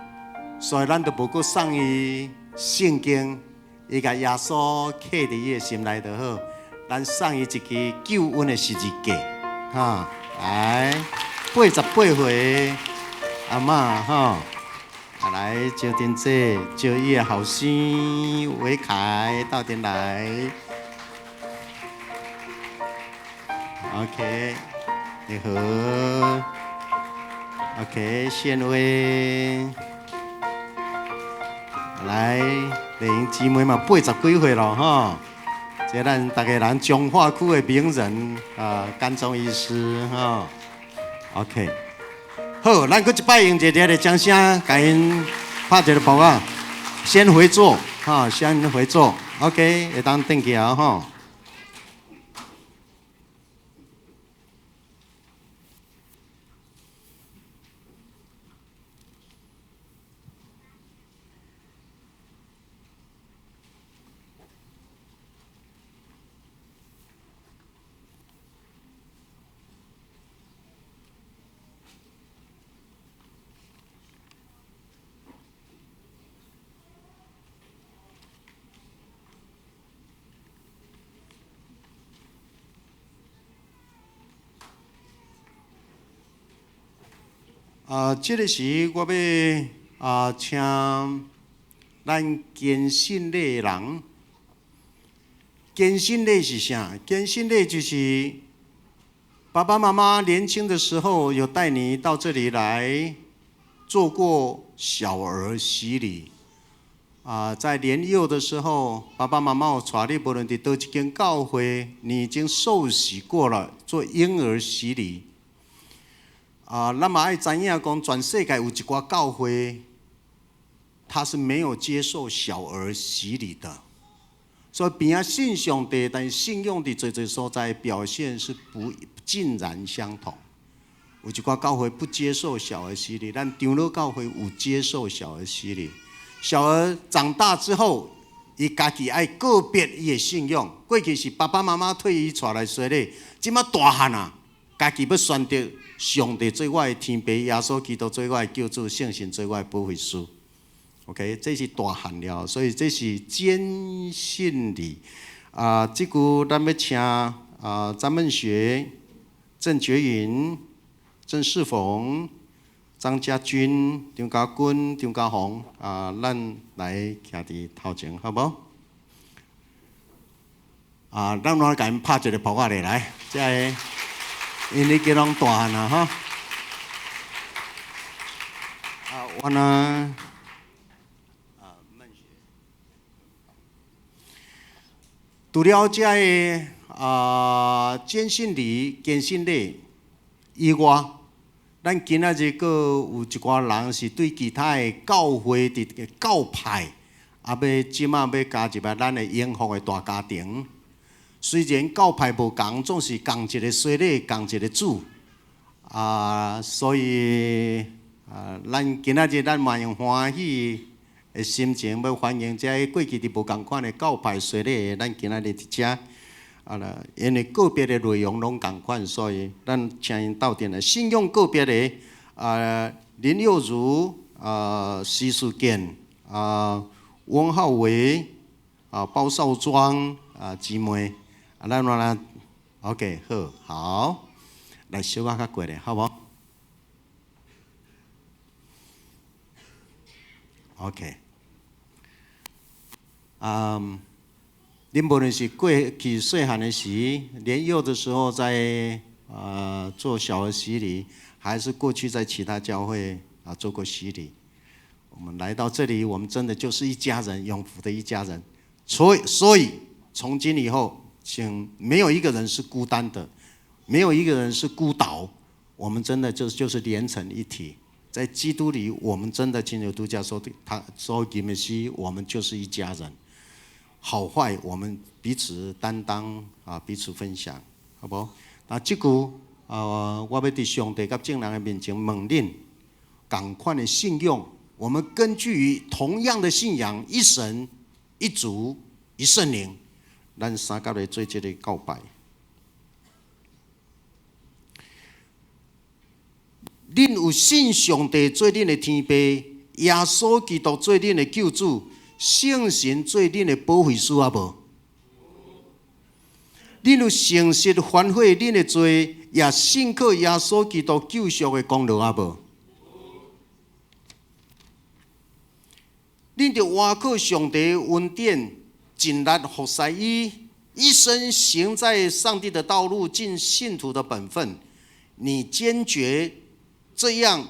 所以咱就無閣送伊聖經，伊共耶穌刻佇伊的心內就好。咱送伊一支救恩的十字架，哈，來，88歲。阿嬤吼，啊來招丁姐，招伊的後生偉凱鬥陣來。OK，你好。OK，憲威，來，麗英姊妹嘛80幾歲咯吼，這咱逐家人彰化區的名人啊，甘中醫師吼。OK。好，咱閣一擺用熱烈的掌聲，共𪜶拍一个噗仔，先回座，哈，先回座，OK，會當轉去啊，吼。啊，這个時我欲啊，請咱堅信禮的人。堅信禮是啥？堅信禮就是爸爸媽媽年輕的時候有帶你到這裡來做過小兒洗禮。啊，在年幼的時候，爸爸媽媽有帶你，無論佇佗一間教會，你已經受洗過了，做嬰兒洗禮。啊，咱嘛愛知影講，全世界有一寡教會，他是沒有接受小兒洗禮的。所以邊仔信上帝，但是信仰佇濟濟所在表現是不盡然相同。有一寡教會不接受小兒洗禮，咱長老教會有接受小兒洗禮。小兒長大之後，伊家己愛告別伊的信仰。過去是爸爸媽媽替伊帶來洗禮，這馬大漢啊，家己欲選擇上帝做我的天父，耶穌基督做我的救主，聖神做我的保惠師。OK，這是大漢了，所以這是堅信禮。啊，這久咱欲請啊張孟學、鄭覺雲、鄭世鳳、張家軍、張家軍、張家宏啊，咱來徛佇頭前，好無？啊，咱來共𪜶拍一个噗仔咧來，這个𪜶已經攏大漢啦，吼。啊，我呢？啊，孟學。除了這个啊堅信禮、堅信禮以外，咱今仔日閣有一寡人是對其他的教會佇教派，啊，欲這馬欲加入來咱的永福的大家庭。雖然教派無仝，總是仝一个洗禮，仝一个主。啊，所以啊，咱今仔日咱嘛用歡喜的心情，欲歡迎這个過去佇無仝款的教派洗禮的，咱今仔日佇遮啊啦，因為個別的內容攏仝款，所以咱請𪜶鬥陣來。信用個別的啊，林佑如啊，徐淑健啊，翁浩維啊，包少莊啊，姊妹啊，咱來，OK，好，好，來小可較過來，好無？OK，嗯，恁無論是過去細漢的時，年幼的時候在做小兒洗禮，還是過去在其他教會啊做過洗禮，我們來到這裡，我們真的就是一家人，永福的一家人。所以從今以後，請沒有一個人是孤單的，沒有一個人是孤島，我們真的就是連成一體。在基督裡，我們真的進入度假說的，他說你們是，我們就是一家人。好壞，我們彼此擔當啊，彼此分享，好無？那這句啊，我欲佇上帝佮眾人的面前問恁，仝款的信仰，我們根據於同樣的信仰，一神、一主、一聖靈，咱三甲來做這个告白。恁有信上帝做恁的天父，耶穌基督做恁的救主，聖神做恁的保惠師啊無？恁有誠實反悔恁的罪，也信靠耶穌基督救贖的功勞啊無？恁著倚靠上帝恩典，盡力服侍伊，一生行在上帝的道路，盡信徒的本分。你堅決這樣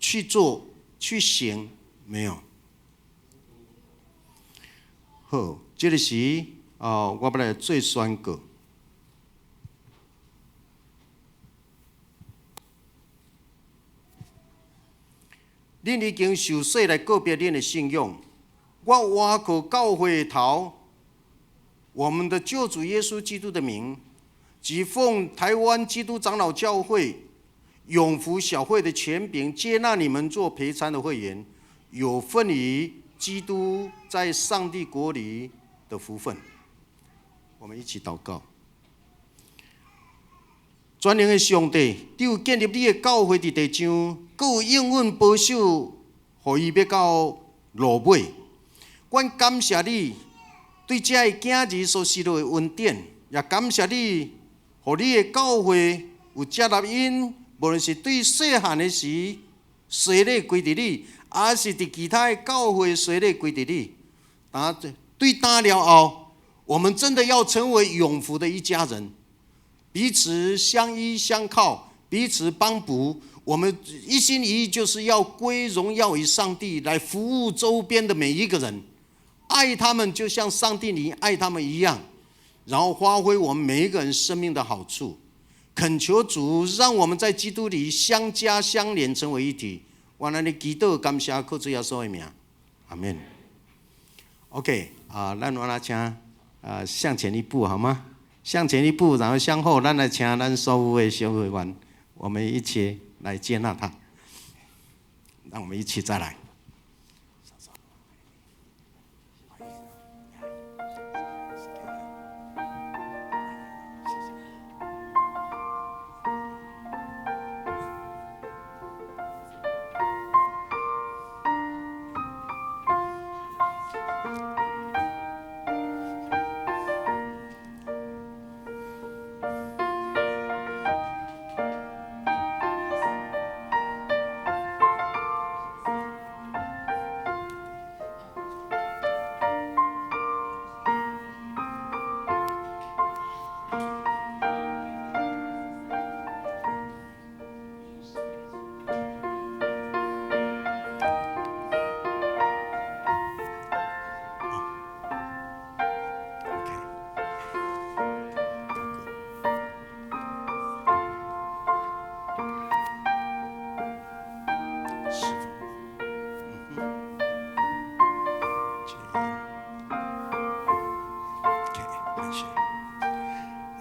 去做去行沒有？好，這个時啊，我欲來做宣告。恁已經受洗來告別恁的信仰，我倚靠教會頭，我們的救主耶穌基督的名，及奉台灣基督長老教會永福小會的權柄，接納你們做陪餐的會員，有份於基督在上帝國裡的福分。我們一起禱告。全能的上帝，你有建立你的教會佇地上，閣有應允保守，予伊欲到落尾。阮感謝你對這个囝兒所施落的恩典，也感謝你，予你的教會有接納𪜶，無論是對細漢的時洗禮歸佇你，抑是佇其他的教會洗禮歸佇你。但對今了後，我們真的要成為永福的一家人。彼此相依相靠，彼此幫補。我們一心一意就是要歸榮耀於上帝，來服務周邊的每一個人，愛他們就像上帝你愛他們一樣，然後發揮我們每一個人生命的好處。懇求主，讓我們在基督裡相加相連，成為一體。我來你祈禱感謝，靠主耶穌的名，阿們。OK，啊，咱我來請啊向前一步好嗎？向前一步，然後向後，咱來請咱所有的小會員，我們一起來接納他。讓我們一起再來。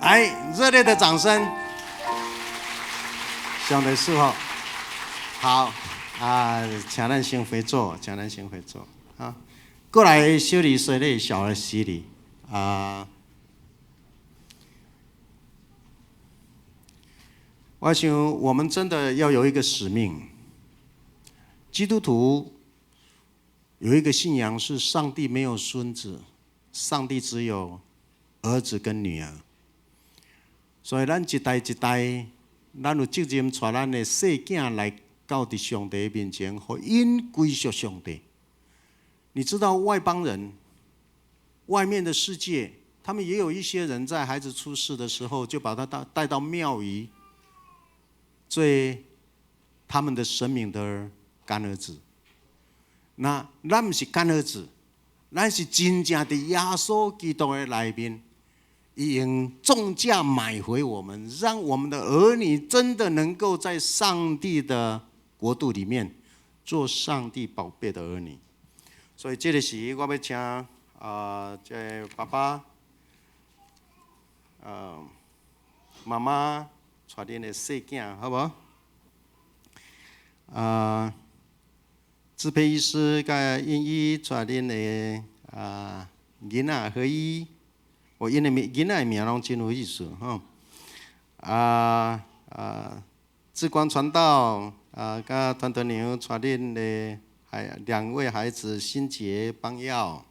來，熱烈的掌聲，上帝賜福。好啊，請咱先回座，請咱先回座啊。過來，小禮洗禮，小兒洗禮啊。我想，我們真的要有一個使命。基督徒有一個信仰是：上帝沒有孫子，上帝只有兒子跟女兒。所以，咱一代一代，咱有責任帶咱的細囝來到佇上帝面前，予𪜶歸屬上帝。你知道外邦人，外面的世界，他們也有一些人在孩子出世的時候，就把他帶到廟宇，做他們的神明的乾兒子。那咱毋是乾兒子，咱是真正佇耶穌基督的內面，伊用重價買回我們，讓我們的兒女真的能夠在上帝的國度裡面做上帝寶貝的兒女。所以這個時，我欲請啊，這個爸爸、媽媽帶恁的細囝，好無？啊，志培醫師佮英醫帶恁的啊囡仔合一，哦，𪜶的名囡仔的名攏真有意思吼。啊啊，志光傳道啊，佮團團娘帶恁的孩兩位孩子新杰邦耀，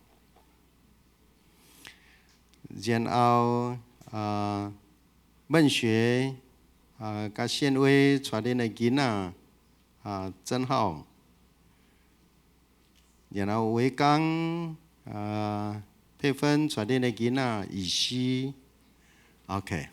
然後啊，孟學啊，佮憲威帶恁的囡仔啊，曾浩，然後維剛啊，佩芬帶恁的囡仔以西，OK。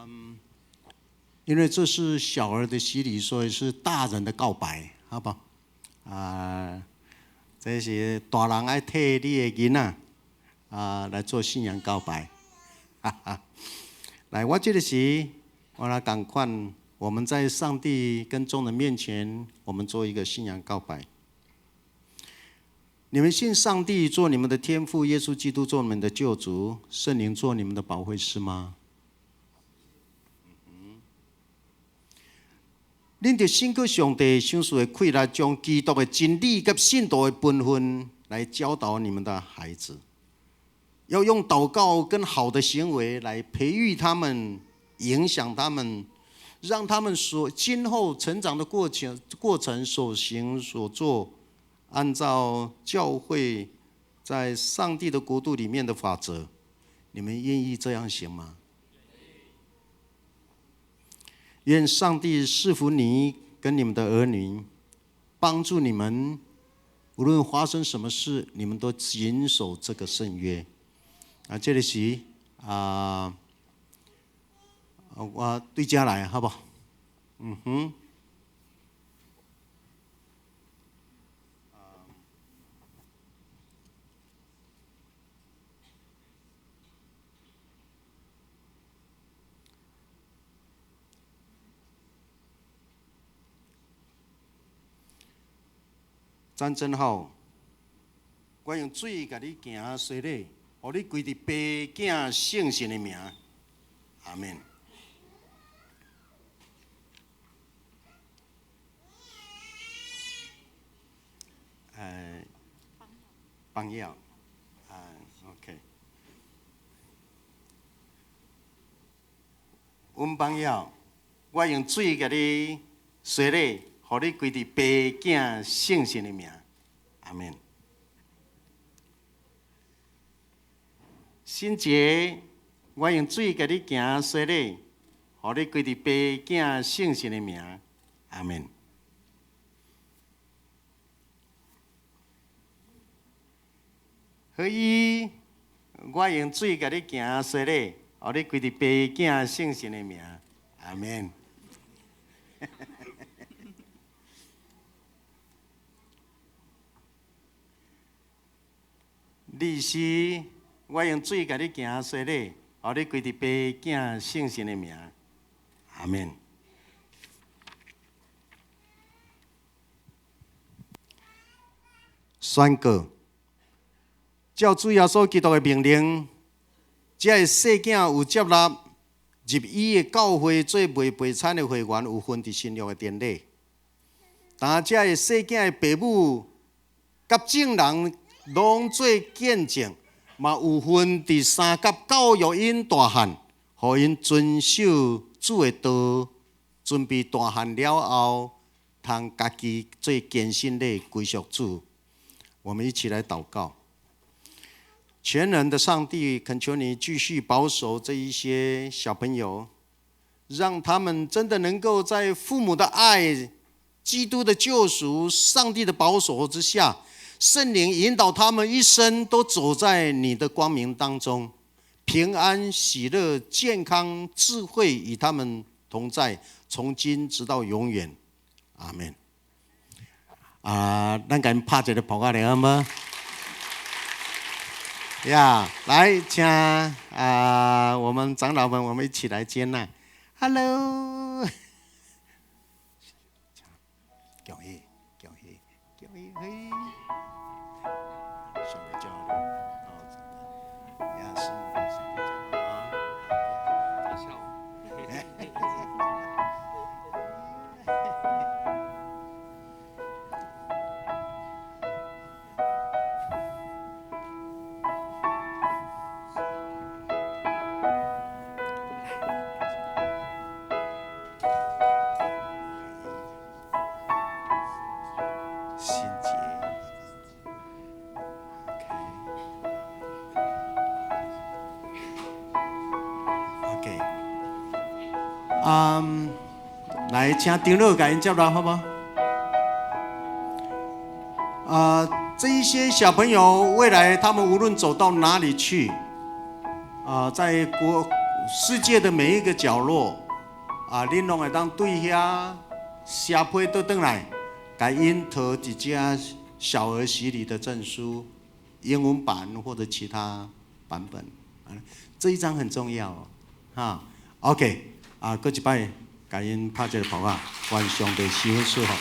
嗯，因為這是小兒的洗禮，所以是大人的告白，好不？啊，這是大人愛替你的囡仔啊來做信仰告白。哈哈，來，我這個時，我來仝款，我們在上帝跟眾人面前，我們做一個信仰告白。你們信上帝做你們的天父，耶穌基督做你們的救主，聖靈做你們的保惠師嗎？恁著信靠上帝賞賜的氣力，將基督的真理佮信徒的本分來教導你們的孩子，要用禱告跟好的行為來培育他們，影響他們，讓他們所今後成長的過程所行所做，按照教會在上帝的國度裡面的法則，你們願意這樣行嗎？願上帝賜福你跟你們的兒女，幫助你們，無論發生什麼事，你們都謹守這個聖約。啊，這個時啊，我對遮來，好不好？嗯哼。張真浩，我用水共你行洗禮，予你歸佇爸囝聖神的名，阿門。邦耀，啊，OK。阮邦耀，我用水共你洗禮，予你歸佇爸囝聖神的名，阿門。新杰，我用水共你行洗禮，予你歸佇爸囝聖神的名，阿門。何以我用水共你行洗禮，予你歸佇爸囝聖神的名，阿門。律師，我用水共你行洗禮，予你歸佇父囝聖神的名，阿門。宣告，照主耶穌基督的命令，這个細囝有接納入伊的教會做袂陪餐的會員，有份佇新約的典禮。但這个細囝的爸母佮眾人攏做見證，嘛有份佇三甲教育𪜶大漢，予𪜶遵守主的道，準備大漢了後，通家己做堅信禮歸屬主。我們一起來禱告。全能的上帝，懇求你繼續保守這一些小朋友，讓他們真的能夠在父母的愛、基督的救贖、上帝的保守之下，聖靈引導他們一生都走在你的光明當中，平安、喜樂、健康、智慧與他們同在，從今直到永遠。阿門。啊，咱共𪜶拍一個噗仔咧，好無？呀，來，請啊，我們長老們，我們一起來接納。Hello，恭喜恭喜恭喜嘿！上個叫哦，也是上個叫啊。心結，OK，OK，嗯，來，請長老共𪜶接來，好無？啊，這一些小朋友未來他們無論走到哪裡去，啊，在國世界的每一個角落，啊，恁攏會當對遐寫批倒轉來，共𪜶討一張小兒洗禮的證書，英文版或者其他版本，啊，這一張很重要哦，哈，OK，啊，閣一擺，共𪜶拍一个噗仔，願上帝賜福祝福。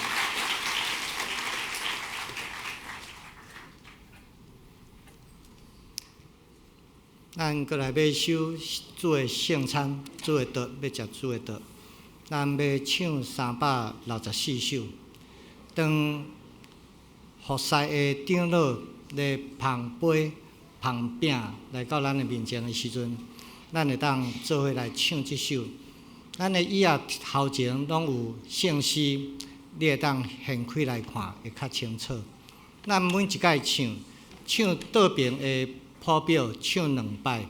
咱閣來欲守主的聖餐，主的道，欲食主的道。咱欲唱364首。當服侍的長老咧捧杯、捧餅來到咱的面前的時陣，咱會當做伙來唱這首。咱的椅仔頭前攏有聖詩，你會當掀開來看，會較清楚。咱每一擺唱，唱倒爿的譜表唱兩擺，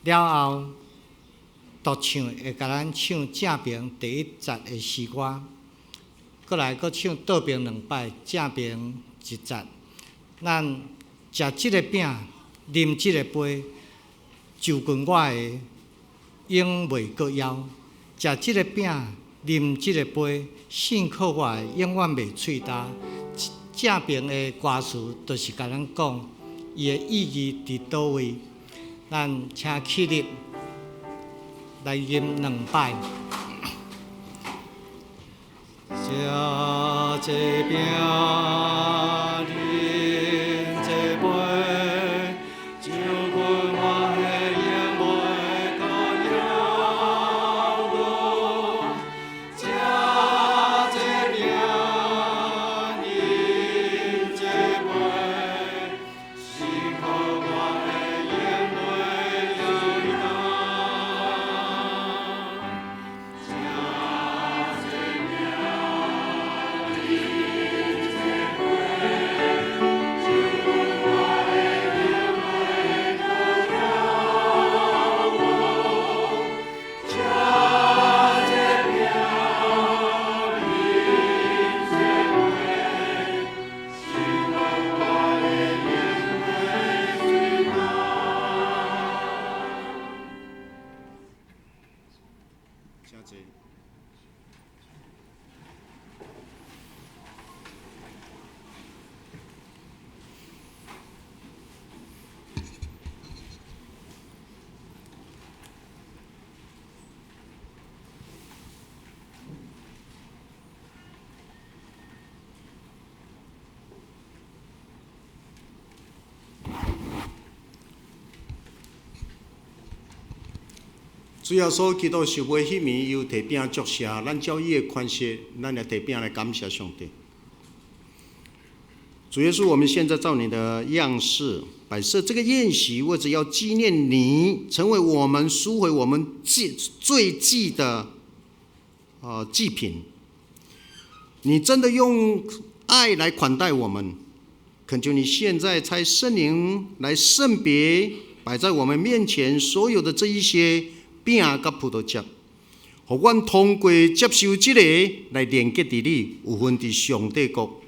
了後獨唱會共咱唱正爿第一節的詩歌，閣來閣唱倒爿兩擺，正爿一節。咱食這个餅，啉這个杯，就近我的永袂過枵；食這个餅，啉這个杯，信靠我的永遠袂喙焦。正爿的歌詞就是共咱講，伊的意義佇佗位？咱請起立來吟兩擺。食這餅，啉這杯，就近我的永袂過枵。食這餅，啉這杯，信靠我的永袂焦。食這餅，啉這杯，主耶穌基督受洗彼暝，又提餅祝謝，咱照伊的款式，咱來提餅來感謝上帝。主耶穌，我們現在照你的樣式擺設這個宴席，為着要紀念你，成為我們贖回我們罪罪祭的祭品。你真的用愛來款待我們，懇求你現在差聖靈來聖別擺在我們面前所有的這一些餅佮葡萄汁，予阮通過接受這个來連結佇你，有份佇上帝國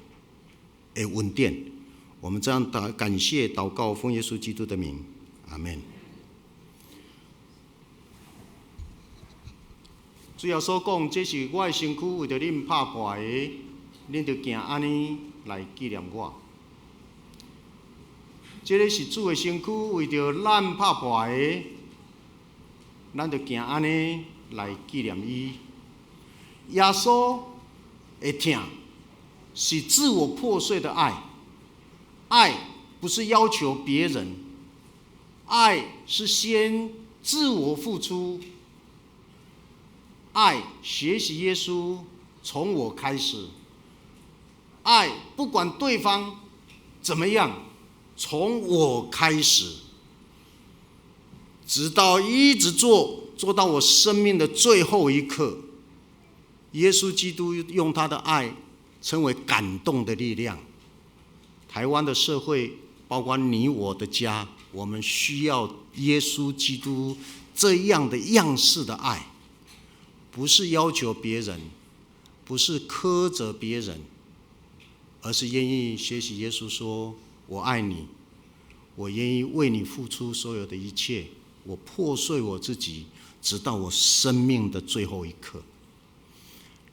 的恩典。我們這樣禱感謝禱告，奉耶穌基督的名，阿門。主耶穌講：這是我的身軀，為著恁拍破的，恁著行按呢來紀念我。這个是主的身軀，為著咱拍破的，咱著行按呢來紀念伊。耶穌的疼是自我破碎的愛，愛不是要求別人，愛是先自我付出。愛學習耶穌，從我開始。愛不管對方怎麼樣，從我開始，直到一直做，做到我生命的最後一刻。耶穌基督用他的愛成為感動的力量。台灣的社會，包括你我的家，我們需要耶穌基督這樣的樣式的愛。不是要求別人，不是苛責別人，而是願意學習耶穌說：“我愛你，我願意為你付出所有的一切，我破碎我自己，直到我生命的最後一刻。”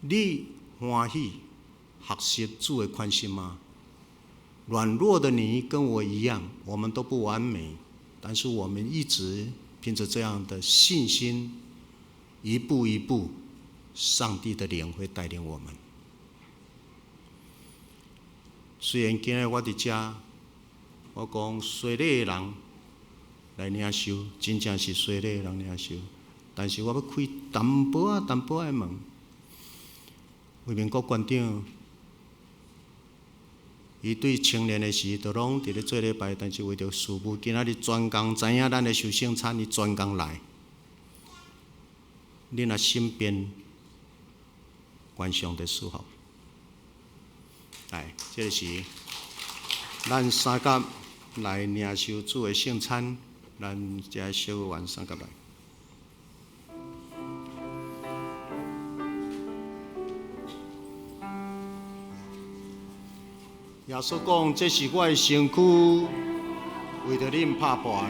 你歡喜學習主的款式嗎？軟弱的你跟我一樣，我們都不完美，但是我們一直憑着這樣的信心，一步一步，上帝的靈會帶領我們。雖然今日我佇遮，我講洗禮的人來領受，真正是洗禮的人領受，但是我欲開淡薄仔、淡薄仔的門。魏明國館長，伊對青年的時，就攏佇咧做禮拜，但是為著事務，今仔日專工知影咱咧受聖餐，伊專工來。恁若身邊，願上帝賜福。來，這个時咱三甲來領受主的聖餐，咱遮小員三甲來。耶穌講：這是我的身軀，為著恁拍破的。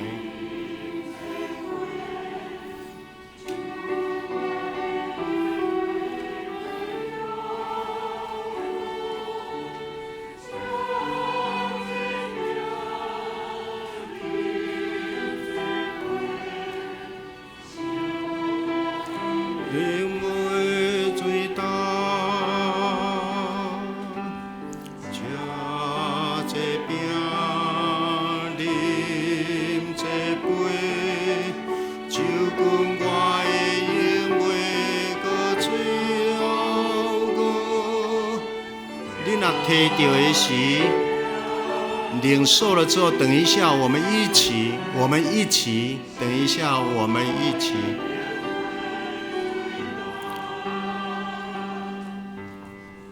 飲袂醉焦，食這餅，啉這杯，酒滾我的飲袂閣醉後過。你若提著的時，領受了之後，等一下，我們一起，我們一起，等一下，我們一起。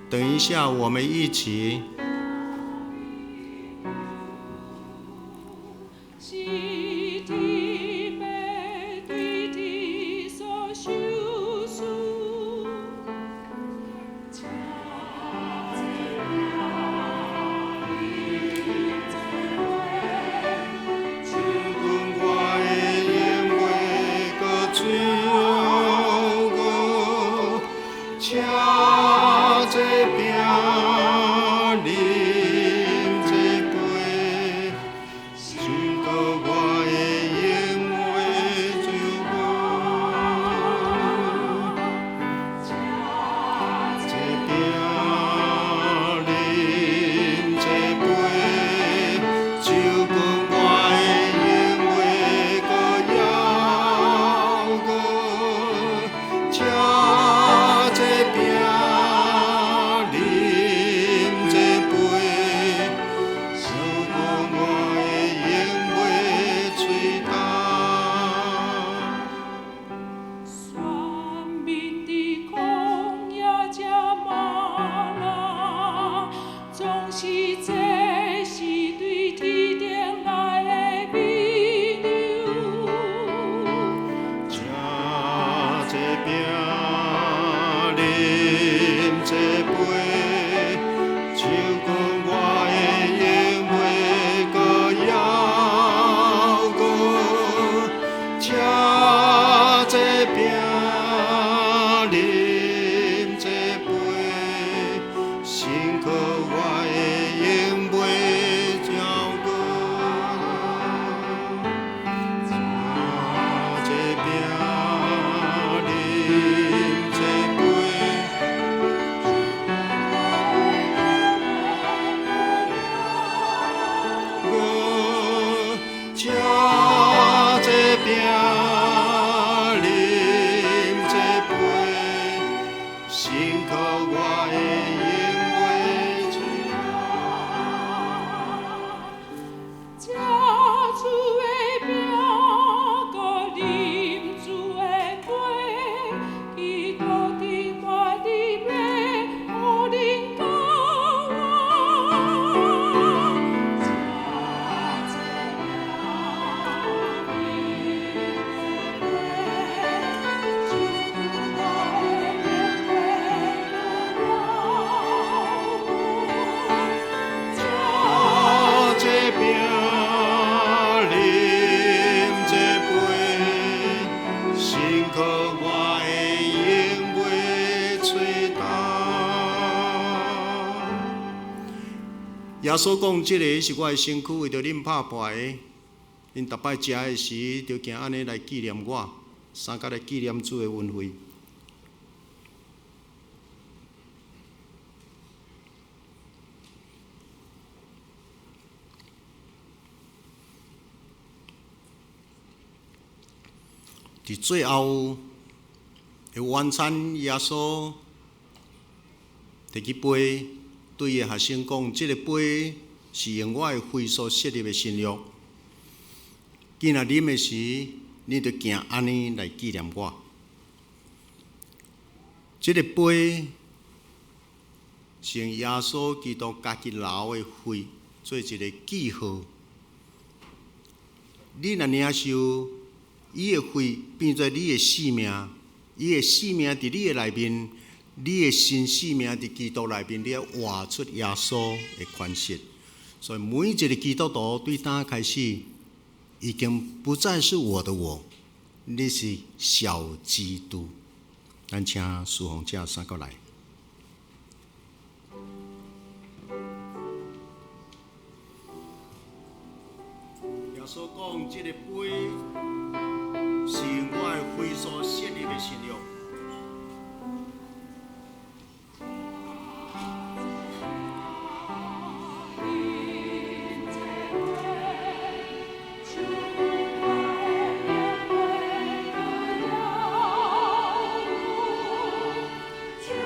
等一下，我們一起。是天父對天所受賜，吃這餅，飲這杯，酒滾我的飲袂閣醉後過，吃這餅，啉這杯，宣告我的食主的餅，閣啉主的杯，基督佇我裡面，予恁甲我。食這餅，飲這杯，就我的永袂閣食這餅，啉這杯，身軀我的永袂摧乾。耶穌講：這个是我的身軀，為著恁拍破的。恁逐擺食的時，就行按呢來紀念我，相佮來紀念主的恩惠。佇最後的晚餐，耶穌提起杯，對伊的學生講：這个杯是用我的血所設立的新約。今仔啉的時，你就行按呢來紀念我。這个杯是用耶穌基督家己流的血做一个記號。你若領受伊的血，變做你的性命，伊的性命佇你的內面，你的新生命佇基督內面，你愛活出耶穌的款式。所以每一个基督徒對當開始，已經不再是我的我，你是小基督。咱請侍奉者三個來。耶穌講：這个杯是用我的血所設立的新約。飲這杯，就我的永袂閣枵。食這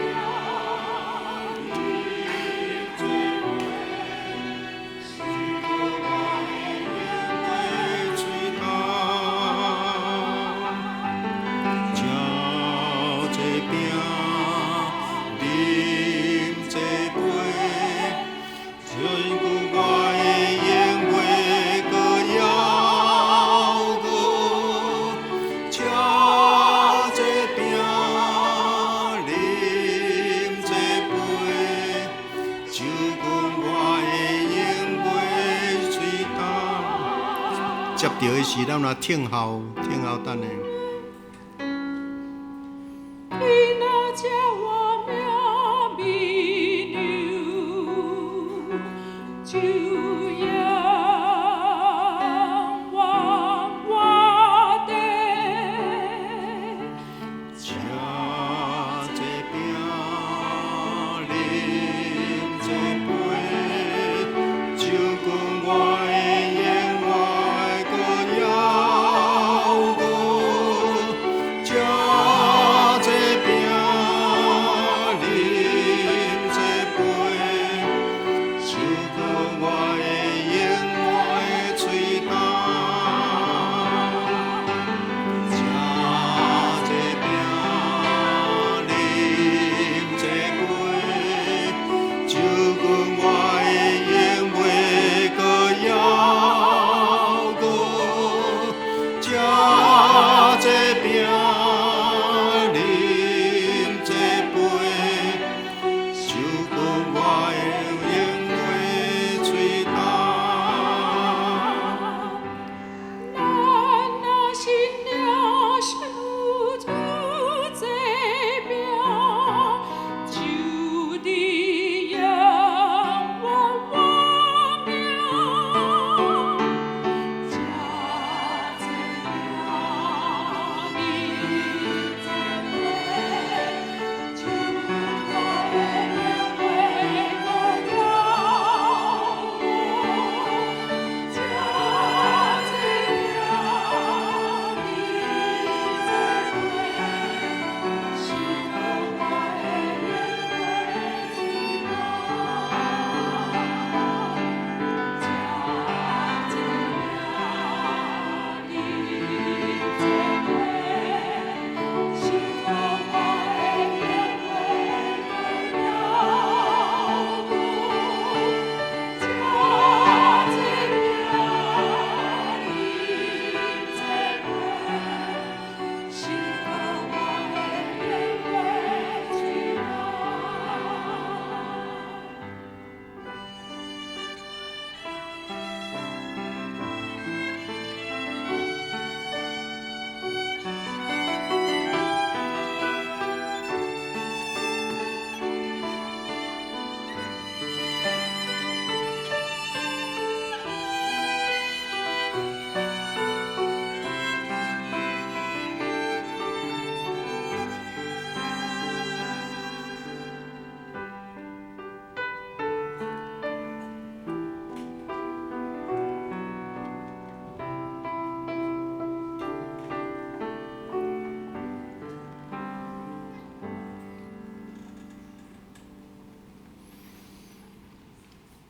餅，飲這杯，身軀我的永袂摧乾。食這餅，啉這杯，親像我的永袂閣枵餓。食這餅，啉這杯，就阮我的永袂摧乾。接著的是咱來聽候，聽候等下。你若叫我名美女，就仰望我的。食這餅，啉這杯，就阮我的永袂閣枵餓。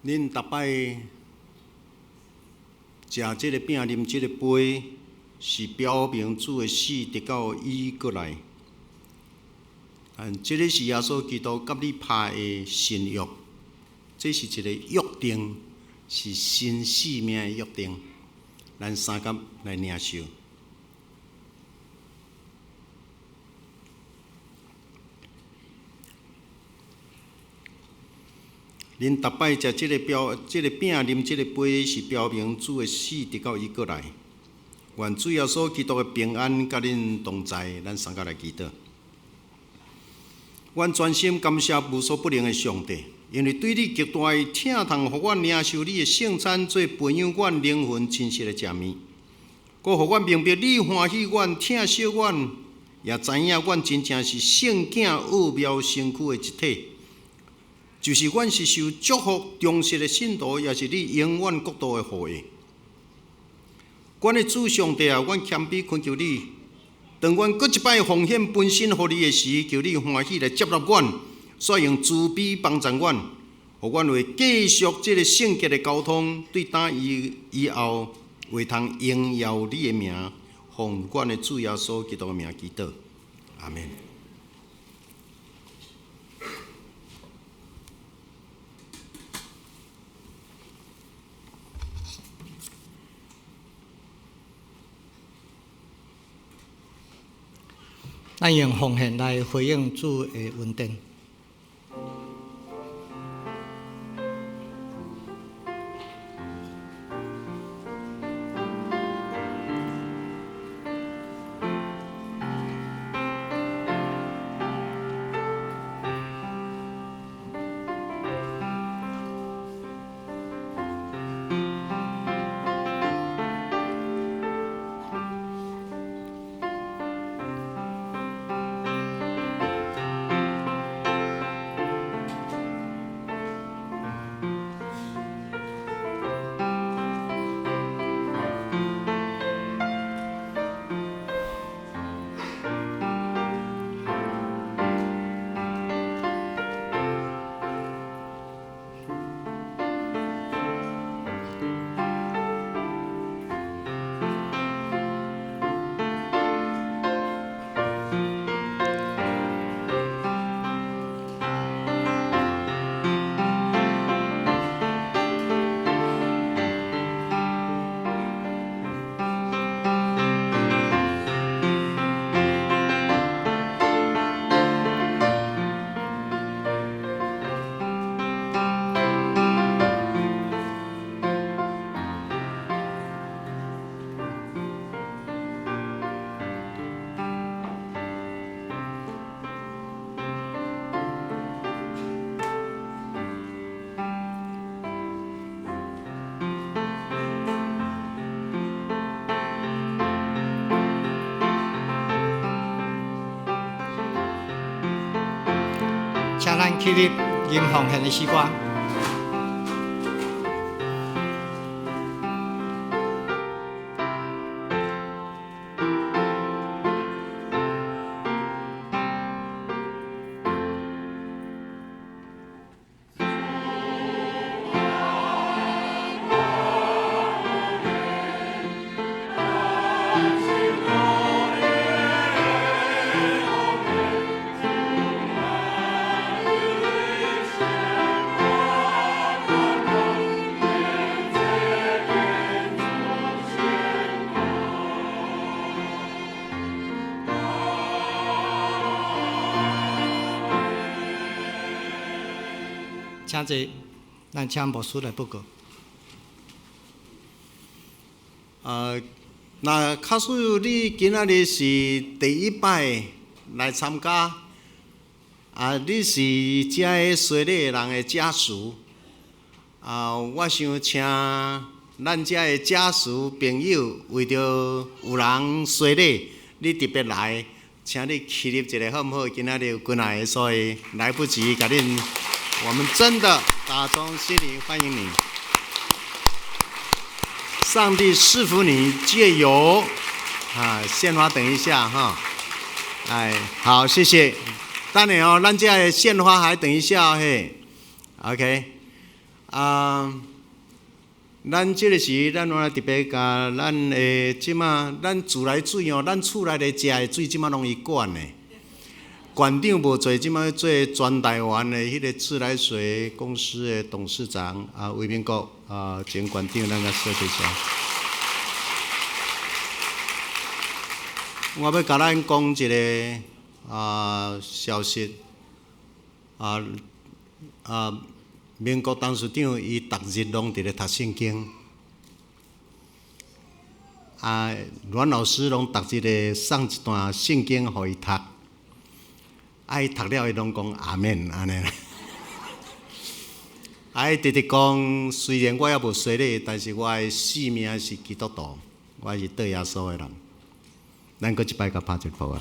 恁逐擺食這个餅、啉這个杯，是表明主的死，直到伊閣來。這个是耶穌基督佮你拍的新約，這是一个約定，是新生命的約定。咱三甲來領受。恁逐擺食這个表、這个餅、啉這個杯，是表明主的死，直到伊閣來。願主耶穌基督的平安佮恁同在，咱三甲來祈禱。阮專心感謝無所不能的上帝，因為對你極大的疼痛，予阮領受你的聖餐，做培養阮靈魂真實的食物。閣予阮明白你歡喜阮、疼惜阮，也知影阮真正是聖囝奧妙身軀的一體。就是阮是受祝福忠實的信徒，也是你永遠國度的後裔。阮的主上帝啊，阮謙卑懇求你，當阮閣一擺奉獻本身予你的時，求你歡喜來接納阮，煞用慈悲幫助阮，予阮會繼續這個聖潔的交通，對今以後會通榮耀你的名，奉阮的主耶穌基督的名祈禱，阿們。咱用奉獻來回應主的恩典。請咱起立，吟奉獻的詩歌。請坐，咱請牧師來報告。若假使你今仔日是第一擺來參加，啊，你是遮个洗禮的人的家屬，啊，我想請咱遮的家屬朋友，為著有人洗禮，你特別來，請你起立一下好毋好？今仔日有幾若个，所以來不及共恁。我們真的打從心裡歡迎你。上帝賜福你，藉由啊，獻花等一下哈，哎，好，謝謝。等下哦，咱這個獻花還等一下嘿，OK。啊，咱這个時，咱來特別共咱的這馬，咱自來水哦，咱厝內的食的水，這馬攏伊管的。館長無做，這馬做全台灣的彼个自來水公司的董事長啊，魏明國啊，前館長，咱共說一下。我欲共咱講一个啊消息啊啊！民國董事長伊逐日攏佇咧讀聖經，啊，阮老師攏逐日咧送一段聖經予伊讀，啊，伊讀了伊攏講阿們按呢。啊，伊直直講，雖然我猶無洗禮，但是我的性命是基督徒，我是綴耶穌的人。咱閣一擺共拍一鼓啊！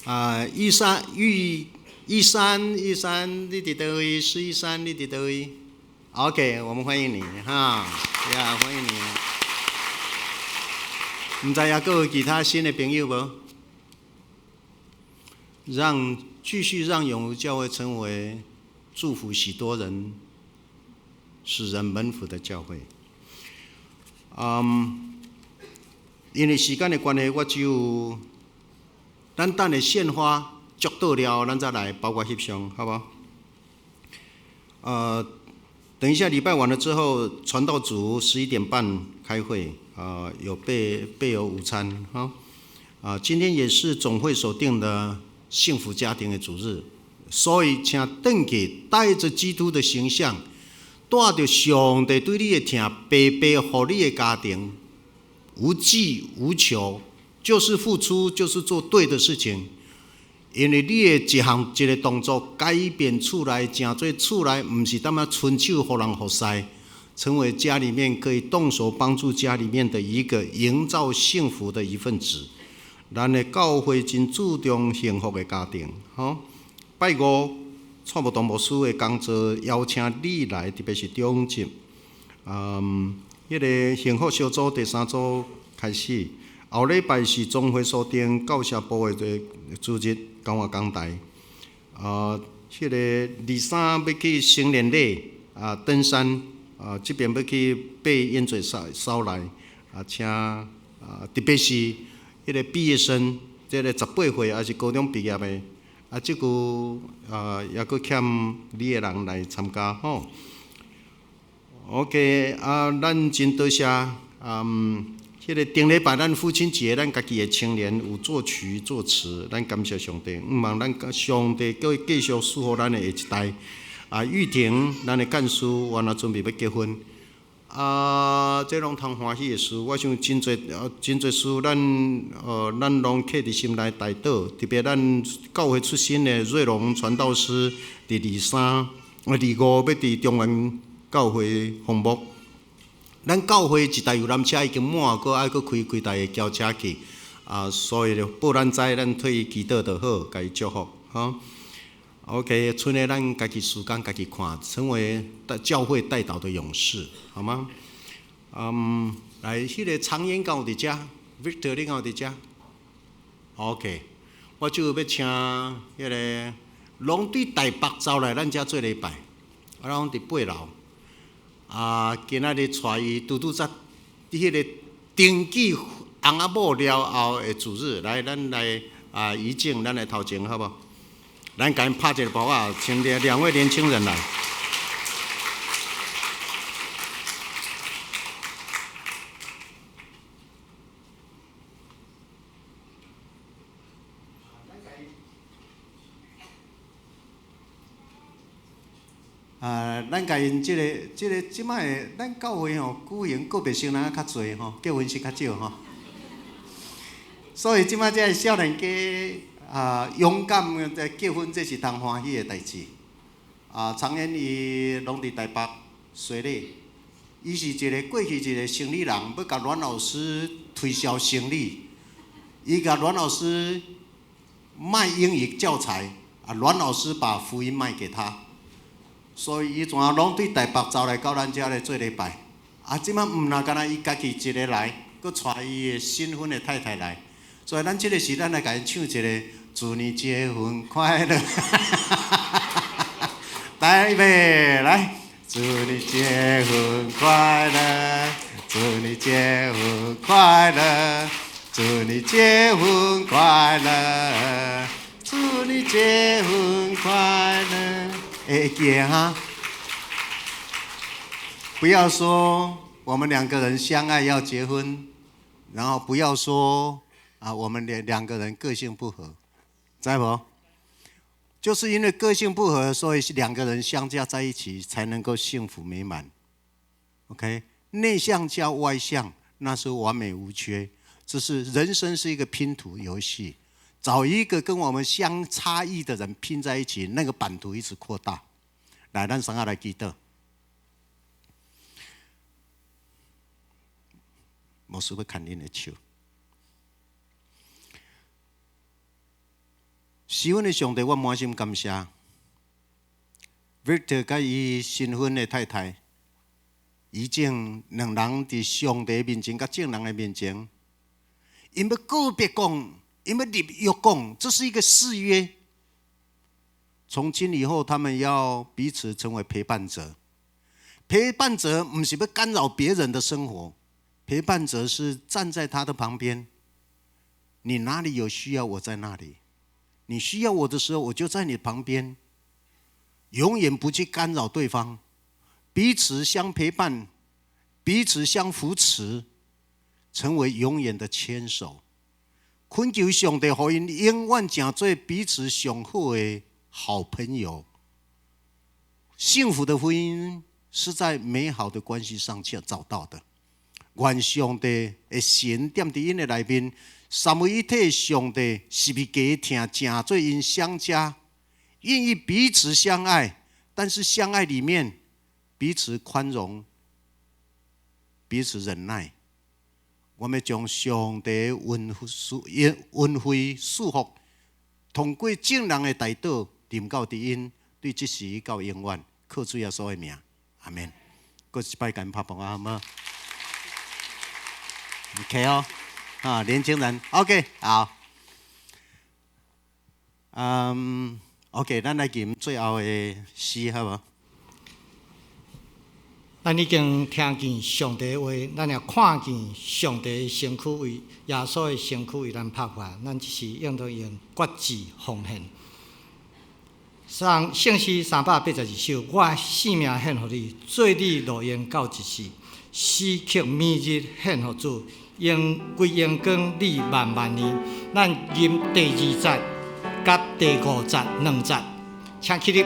啊，玉山玉玉山玉山，你佇佗位？是玉山，你佇佗位？OK，我們歡迎你哈，呀，歡迎你。毋知猶閣有其他新的朋友無？讓繼續讓永福教會成為祝福許多人、使人蒙福的教會。嗯，因為時間的關係，我只有咱等下獻花祝禱了，咱再來包括翕相，好無？等一下禮拜完了之後，傳道組11點半開會，啊，有備備有午餐，哈。啊，今天也是總會所定的幸福家庭的主日，所以請轉去帶著基督的形象，帶著上帝對你的疼，白白予你的家庭，無冀無求，就是付出，就是做對的事情。因為你的一項一個動作，改變厝內，成做厝內，毋是單單伸手予人服侍，成為家裡面可以動手幫助家裡面的一個營造幸福的一份子。咱的教會真注重幸福的家庭，吼。拜五，蔡牧東牧師的講座邀請你來，特別是中集，嗯，彼个幸福小組第三組開始。後禮拜是總會所定教社部的這主日講話講台。啊，彼个二三欲去成年禮啊，登山啊，這邊欲去爬煙嘴掃掃來啊，請啊，特別是彼个畢業生，這个18歲抑是高中畢業的，啊，這久啊，猶閣欠你的人來參加吼。OK，啊，咱真多謝，嗯。彼个頂禮拜咱父親節，咱家己的青年有作曲作詞，咱感謝上帝。毋望咱上帝閣繼續賜福咱的下一代。啊，玉婷，咱的幹事原來準備欲結婚。啊，這攏通歡喜的事，我想真濟真濟事，咱咱攏刻佇心內代禱。特別咱教會出身的瑞龍傳道師，佇二三、二五欲佇中原教會訪牧。咱教會一台遊覽車已經滿，閣愛閣開幾台的轎車去，啊，所以就報咱知，咱替伊祈禱就好，共伊祝福，吼。OK，賰的咱家己時間家己看，成為教會代禱的勇士，好嗎？嗯，來，彼个長英敢有佇遮？Victor，你敢有佇遮？OK，我就欲請彼个攏對台北走來咱遮做禮拜，啊，攏佇八樓。啊，今仔日帶伊拄拄則佇彼个登記翁仔某了後的主日，來，咱來啊，怡靜，咱來頭前好無？咱共𪜶拍一个噗仔，請兩位年輕人來。啊，咱共𪜶這个、這个這擺的，咱教會吼舉行告白新人較濟吼，結婚式較少吼。所以這擺這个少年家啊，勇敢的結婚，這是通歡喜的代誌。啊，長遠伊攏佇台北洗禮，伊是一个過去一個生理人，欲共阮老師推銷生理，伊共阮老師賣英語教材，啊，阮老師把福音賣給他。所以伊全攏對台北走來到咱遮來做禮拜。啊，這擺毋若干焦伊家己一个來，閣帶伊的新婚的太太來。所以咱這个時，咱來共𪜶唱一个祝你結婚快樂。來，預備，來，祝你結婚快樂，祝你結婚快樂，祝你結婚快樂，祝你結婚快樂。會記得哈？不要說我們兩個人相愛要結婚，然後不要說啊，我們兩個人個性不合，知無？就是因為個性不合，所以兩個人相加在一起才能夠幸福美滿。OK，內向加外向，那是完美無缺。這是人生是一個拼圖遊戲，找一個跟我們相差異的人拼在一起，那個版圖一直擴大。來，咱三個來祈禱。牧師欲牽恁的手。是阮的上帝，我滿心感謝。Victor 佮伊新婚的太太，已經兩人佇上帝面前、佮眾人的面前，𪜶欲告別講，𪜶欲立約講，這是一個誓約。從今以後，他們要彼此成為陪伴者。陪伴者毋是欲干擾別人的生活，陪伴者是站在他的旁邊。你哪裡有需要，我在那裡。你需要我的時候，我就在你旁邊，永遠不去干擾對方，彼此相陪伴，彼此相扶持，成為永遠的牽手。懇求上帝，予𪜶永遠成做彼此上好的好朋友。幸福的婚姻是在美好的關係上去找到的。願上帝的神踮佇𪜶的內面。三位一體上帝十字架疼，成做𪜶相加，願意彼此相愛，但是相愛裡面彼此寬容，彼此忍耐。我們將上帝恩惠祝福，通過眾人的代禱，臨到佇𪜶，對這時到永遠，靠主耶穌的名，阿門。閣一擺共𪜶拍捧啊，好無？OK 哦。啊，年輕人，OK，好，嗯，OK，咱來吟最後的詩，好無？咱已經聽見上帝的話，咱也看見上帝的身軀為耶穌的身軀為咱拍破，咱這時應當用決志奉獻。聖詩382首，我性命獻予你，做你路用到一世，時刻每日獻予主。用歸榮光你萬萬年，咱吟第二節佮第五節兩節，請起立。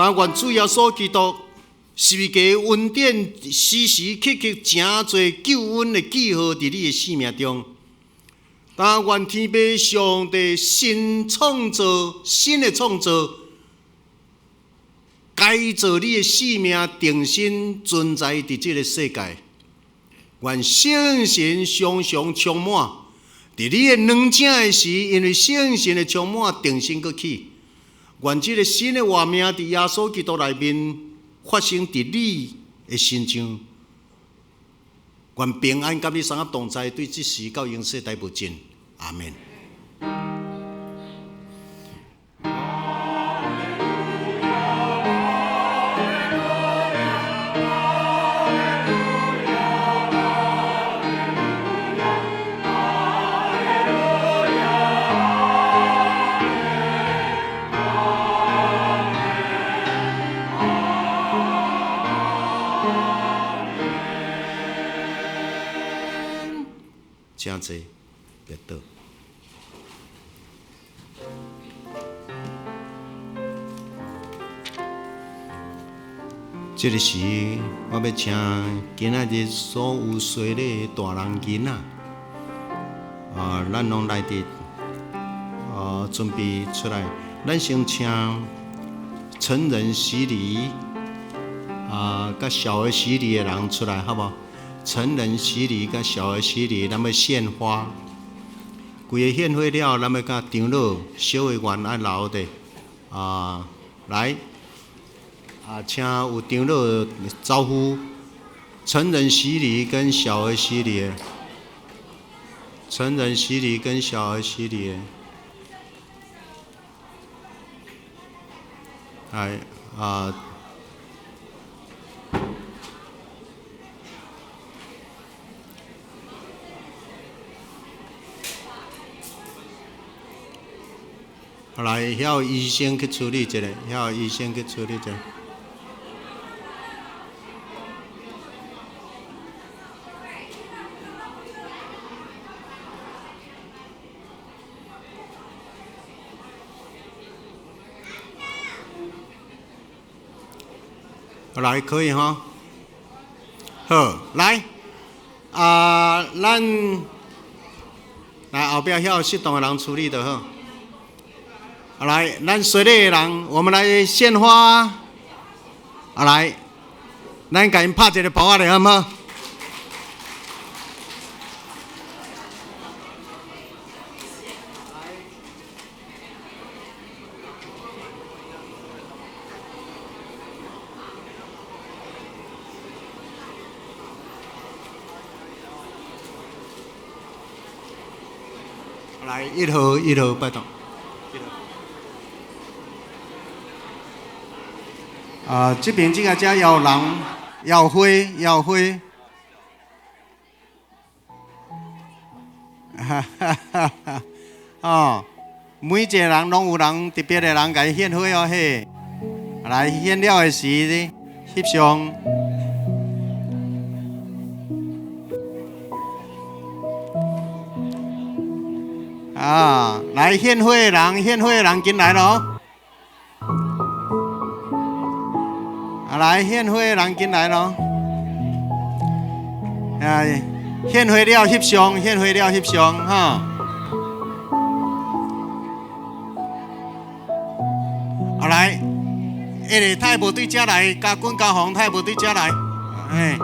但願主耶穌基督十字架恩典時時刻刻成做救恩的記號，佇你的生命中。但願天父上帝新創造、新的創造，改造你的生命，重新存在佇這个世界。願聖神常常充滿，佇你的軟正的時，因為聖神的充滿，重新閣起。願這个新的活命佇耶穌基督內面發生佇你的身上。願平安佮你三合同在，對這時到永世代無盡。阿門。請坐，別倒。這个時，我欲請今仔日所有洗禮的大人囡仔，啊，咱攏來佇啊，準備出來。咱先請成人洗禮啊，佮小兒洗禮的人出來，好無？成人洗禮佮小兒洗禮，咱欲獻花。規个獻花了，咱欲佮長老、小會員愛留著啊，來。啊，請有長老招呼成人洗禮跟小兒洗禮，成人洗禮跟小兒洗禮，來啊，來，遐有醫生去處理一下，遐有醫生去處理一下。來，可以哈。好，來，啊，咱來後壁遐有適當的人處理就好。來，咱洗禮的人，我們來獻花。啊，來，咱共𪜶拍一个噗仔咧，好毋好？來，一號一號，拜託。啊，這邊這个遮搖人，搖花，搖花。哈哈哈哈！哦，每一个人攏有人特別的人共伊獻花哦嘿。來獻了的時，翕相。啊，來獻花的人，獻花的人緊來囉！啊，來獻花的人緊來囉！哎，獻花了翕相，獻花了翕相，哈！啊來，欸，太無對遮來，嘉君嘉宏太無對遮來，哎。